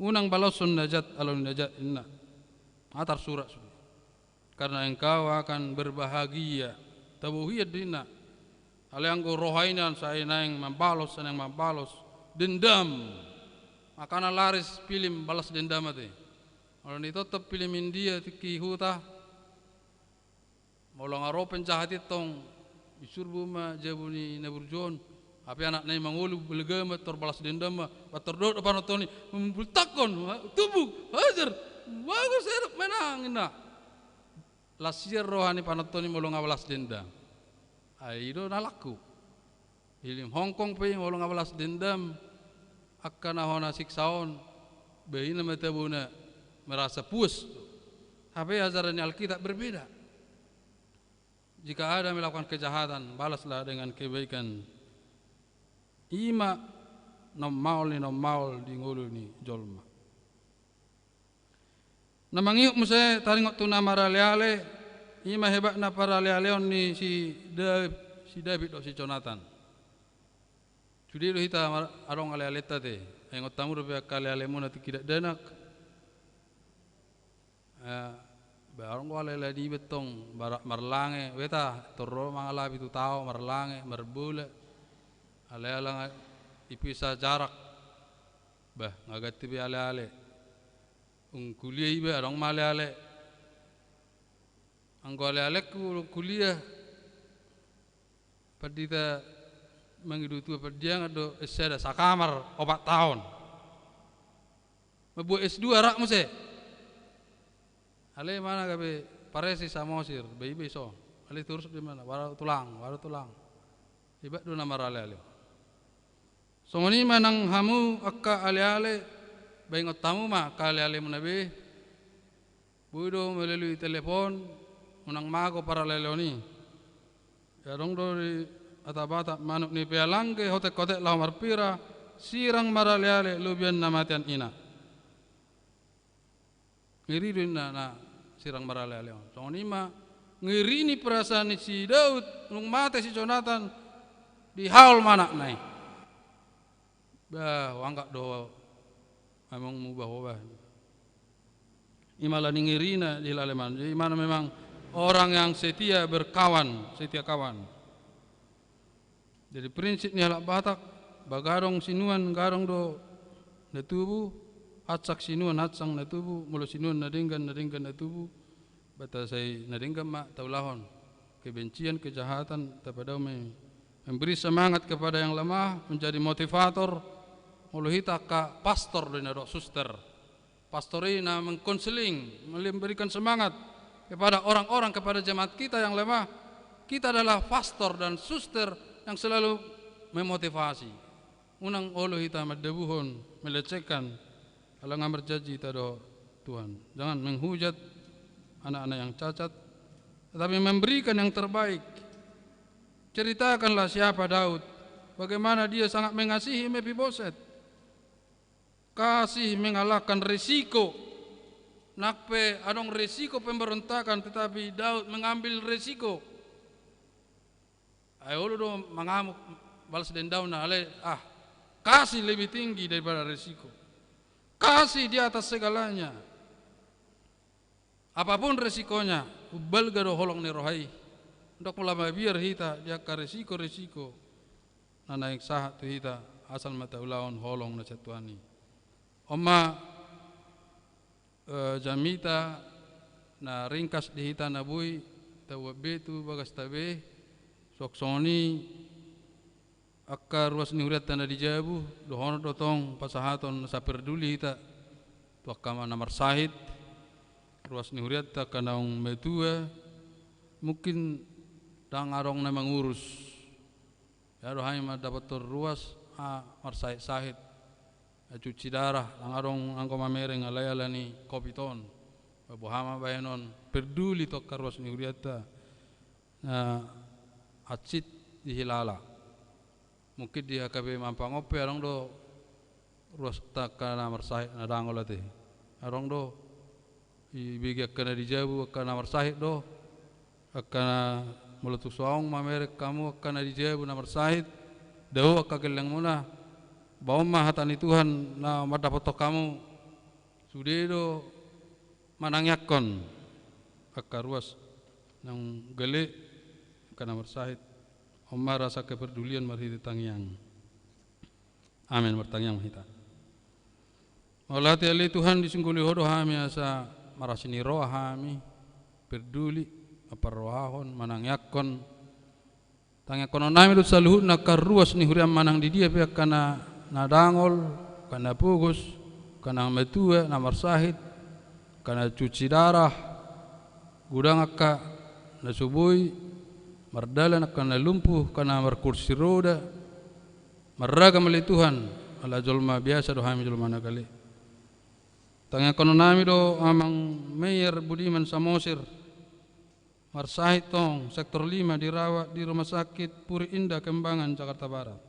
Unang baloshon na jat alo ni na jat, ninna. Nga tarsurat sude. Karena engkau akan berbahagia. Tabo hian do ninna. Alai anggo roha i nian sai naeng mambalos, sai naeng mambalos. Dendam. Makana laris film balas dendam ate. Molo nitoptop film India tingki huta, molo nga ro penjahat i tong, disurbu ma jabu ni na burju on. Hape anakna i mangolu, balga ma, tor balas dendam ma, ba tor dohot do panonton i, membultakkon, ha, tubu, hajar, bagus, enak, menang, inna. Las sian roha ni panonton i molo nga balas dendam. Ai i do na laku. Film Hongkong pe i molo nga balas dendam, angka na hona siksa on, ba i na ma tabona merasa puas. Hape ajaran ni Alkitab berbeda. Jika ada melakukan kejahatan, balaslah dengan kebaikan. I ma na maol ni na maol di ngolu ni jolma. Na mangihut muse taringot tu na maraleale, i ma hebatna paralealeon ni si Da-, si David dohot si Jonatan. Sude do hita mar-, adong alealenta te. Ai ingot hamu dope angka alealemuna tingki dakdanak. Eh, ba adong do aleale niba tong, bara-, marlange, beta, tor ro mangalapi tu tao, marlange, marbola. Aleale nga dipisah jarak. Bah, nga ganti be aleale. Dung kuliah iba, adong ma aleale. Anggo alealeku dung kuliah, pandita mangido tua Pardiangan do, sada sakamar opat taon. Mambuat S dua rap muse. Alai imana gabe Paresi Samosir, ba iba ison. Alai torus do imana, wara tulang, wara tulang. Iba do na maraleale. Songon i ma nang hamu angka aleale, ba ingot hamu ma angka alealemuna be. Boi do melalui telepon, unang mago paralealeon i. Ia adong do di hata Batak, manuk ni pealangge hotek-hotek laho marpira, sirang maraleale lobian na matean ina. Ngeri do inna na sirang maraleale on. Songon i ma ngeri ni perasaan ni si Daud, dung mate si Jonatan, dihaol ma anakna i. Bah, huanggap do ho amongmu bah, ho bah. I ma ala ni ngerina di aleman. Jadi imana memang orang yang setia berkawan, setia kawan. Jadi prinsip ni halak Batak, ba gadong sinuan, gadong do na tubu, hansak sinuan, hansak na tubu, molo sinuan na denggan, na denggan na tubu, ba ta sai na denggan ma taulahon. Kebencian, kejahatan, tapadao ma i. Memberi semangat kepada yang lemah, menjadi motivator, molo hita angka pastor do i na dohot suster. Pastor i na mengkonseling, memberikan semangat kepada orang-orang, kepada jemaat kita yang lemah. Kita adalah pastor dan suster yang selalu memotivasi. Unang olo hita mandabuhon, melecehkan, ala nga marjanji hita dohot Tuhan. Jangan menghujat anak-anak yang cacat, tetapi memberikan yang terbaik. Ceritakanlah siapa Daud, bagaimana dia sangat mengasihi Mefiboset. Kasih mengalahkan resiko. Nang pe adong resiko pemberontakan, tetapi Daud mengambil resiko. Ai olo do mangamuk balas dendamna, alai, ah, kasih lebih tinggi daripada resiko. Kasih di atas segalanya. Apapun resikonya, umbalga do holong ni roha i. Ndang pola mabiar hita di angka resiko-resiko na naeng sahat tu hita, asal ma taulahon holong na sian Tuhan i. On ma, eh, jamita na ringkas di hita na boi tabuat be tu bagasta be, suang songon i, angka ruas ni hurianta na di jabu, dohonon do tong pasahaton na siperduli hita tu angka na marsahit, ruas ni hurianta angka naung matua, mungkin ndang adong na mangurus. Ia do hami mandapothon ruas, ah, marsahit-sahit. Ah, cuci darah, ndang adong anggo mamereng alai ala ni covid on. Ba boha ma bahenon, perduli tu angka ruas ni hurianta. Na hansit dihilala. Mungkin di H K B Mampang on pe adong do ruas angka na marsahit na dangol ate. Adong do, ibege angka na di jabu angka na marsahit do. Angka na, molo tung so adong mamereng hamu angka na di jabu na marsahit, dao angka gellengmuna. Ba on ma hata ni Tuhan na mandapothon hamu. Sude do manangiangkon angka ruas naung gale, angka na marsahit. On ma rasa kepedulian marhite tangiang. Amen. Martangiang ma hita. Mauliate ale Tuhan, disinggoli Ho do hami asa marasi ni roha hami, perduli, mamparrohahon, manangiangkon Tangiangkonon nami do saluhutna angka ruas ni huriam manang di dia pe angka na, na dangol, angka na pogos, angka na matua, na marsahit, angka na cuci darah, godang angka na so boi mardalan, angka na lumpuh, angka na markursi roda, marragam ale Tuhan, ala jolma biasa do hami jolma na gale. Tangiangkonon nami do Amang Meyer Budiman Samosir, marsahit tong sektor lima dirawat di Rumah Sakit Puri Indah Kembangan, Jakarta Barat.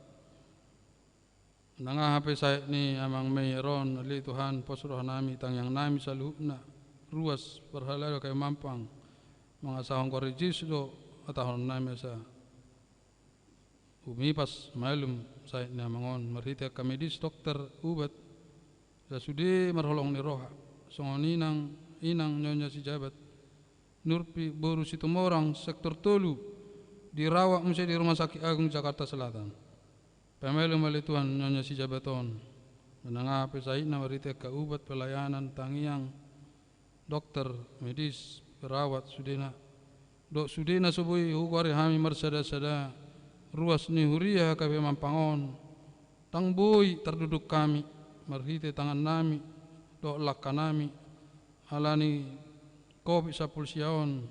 Manang aha pe sahit ni Amang Meyer on, ale Tuhan, pos roha nami, tangiang nami saluhutna, ruas parhalado Kayu Mampang, mangasahon goar ni Jesus do hatahonon nami asa umipas malum sahit ni amang on, marhite angka medis, dokter, ubat, asa sude marholong ni roha, songon inang, inang Nyonya Sijabat Nurpi boru Situmorang sektor tolu, dirawat muse di Rumah Sakit Agung Jakarta Selatan. Pamalum ale Tuhan Nyonya Sijabat on, manang aha pe sahitna, marhite angka ubat, pelayanan, tangiang, dokter, medis, perawat, sudena, dohot sude na so boi hugoari hami marsada-sada, ruas ni huria H K B Mampang on, ndang boi tarduduk hami, marhite tangan nami, dohot langka nami, ala ni Covid sampulu sia on,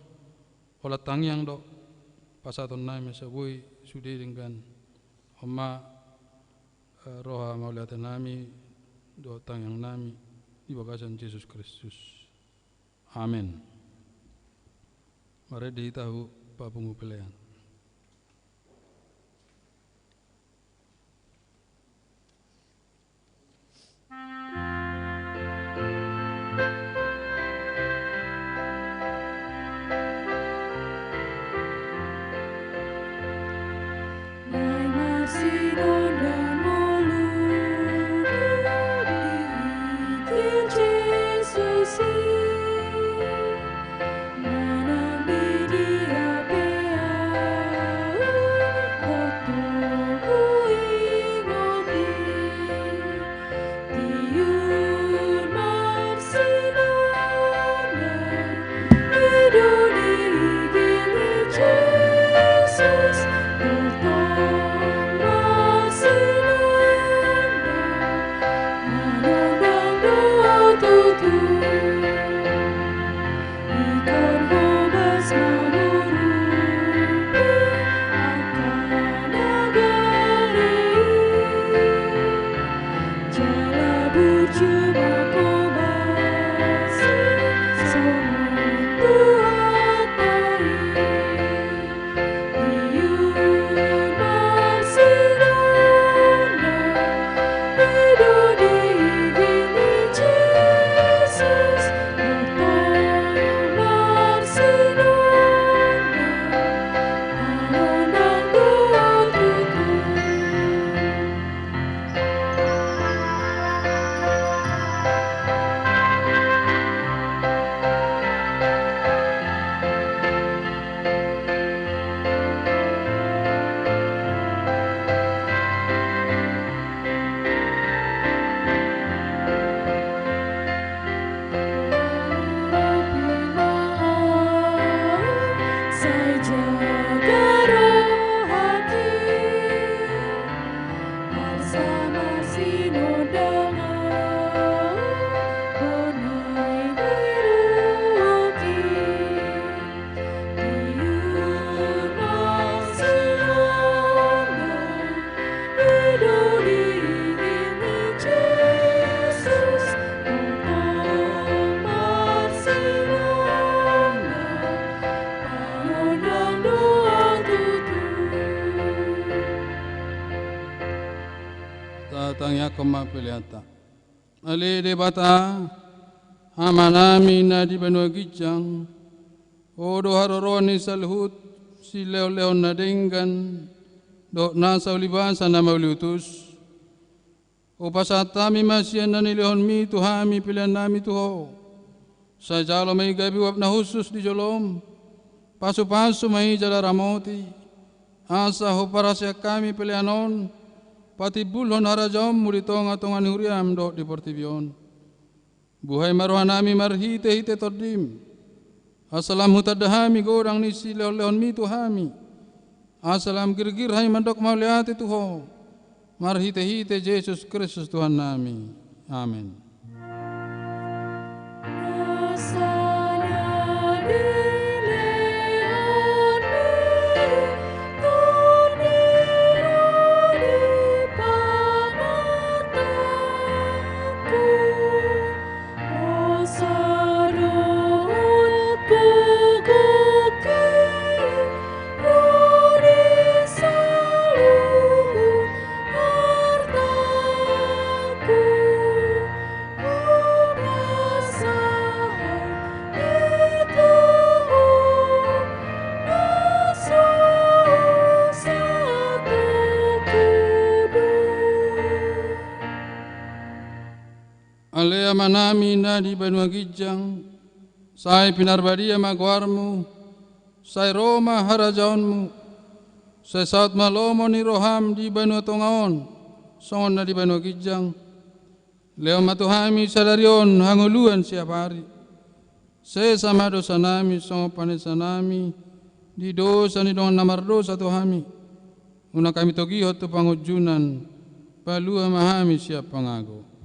holan tangiang do pasahaton nami asa boi sude denggan. On ma, eh, roha mauliate nami, dohot tangiang nami, di bagasan Jesus Kristus. Amen. Marende hita hu papungu pelean. Tatangiangkon ma peleanta. Ale Debata, Amanami na di banua ginjang, Ho do haroroan ni saluhut silehonlehon na denggan dohot nasa ulibasa na mauliutus. Hupasahat hami ma sian na nilehonmi tu hami peleannami tu Ho. Sai jalo ma i gabe uap na hushus di jolom. Pasupasu ma i jala ramoti, asa huparhaseang hami pelean on patimbulhon harajaonmu di tongatonga ni huriam dohot di portibi on. Buhai ma rohanami marhitehite Tondim, asa lam hutanda hami godang ni silehonlehonmi tu hami. Asa lam girgir hami mandok mauliate tu Ho, marhitehite Jesus Kristus Tuhannami. Amen. Ale Amanami na di banua ginjang, sai pinarbadia ma goarMu, sai ro ma harajaonMu, sai saut ma lomo ni rohaM di banua tonga on, songon na di banua ginjang. Lehon ma tu hami sadari on hangoluan siapari. Sesa ma dosanami songon panesanami di dosa ni dongan na mardosa tu hami. Unang hami togihon tu pangunjunan, palua ma hami sian pangago.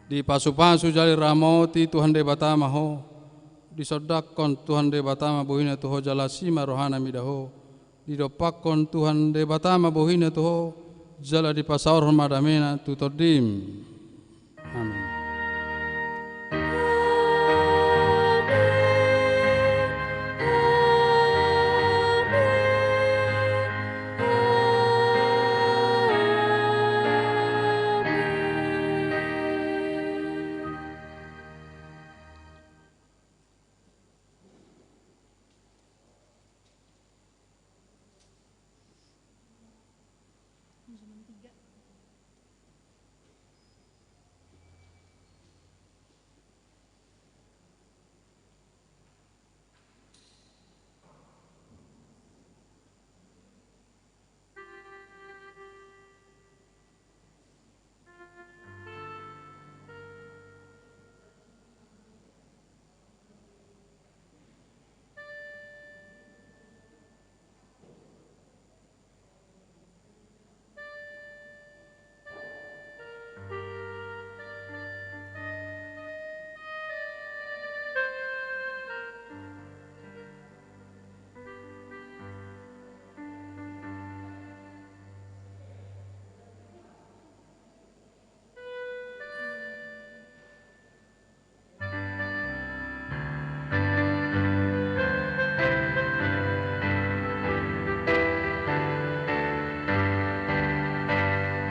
Dipasupasu jala diramoti Tuhan Debata ma ho, disondangkon Tuhan Debata ma bohina tu ho jala asi ma rohana mida ho, didompakkon Tuhan Debata ma bohina tu ho, jala dipasaorhon ma damena tu tondim. Amen.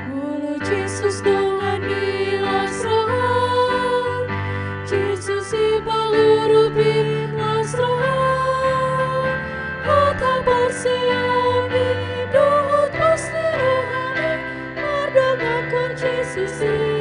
Molo Jesus dongan ni las roha, Jesus i palurupi las roha, hata parseang i dohot pos ni rohana, mardongankon Jesus i.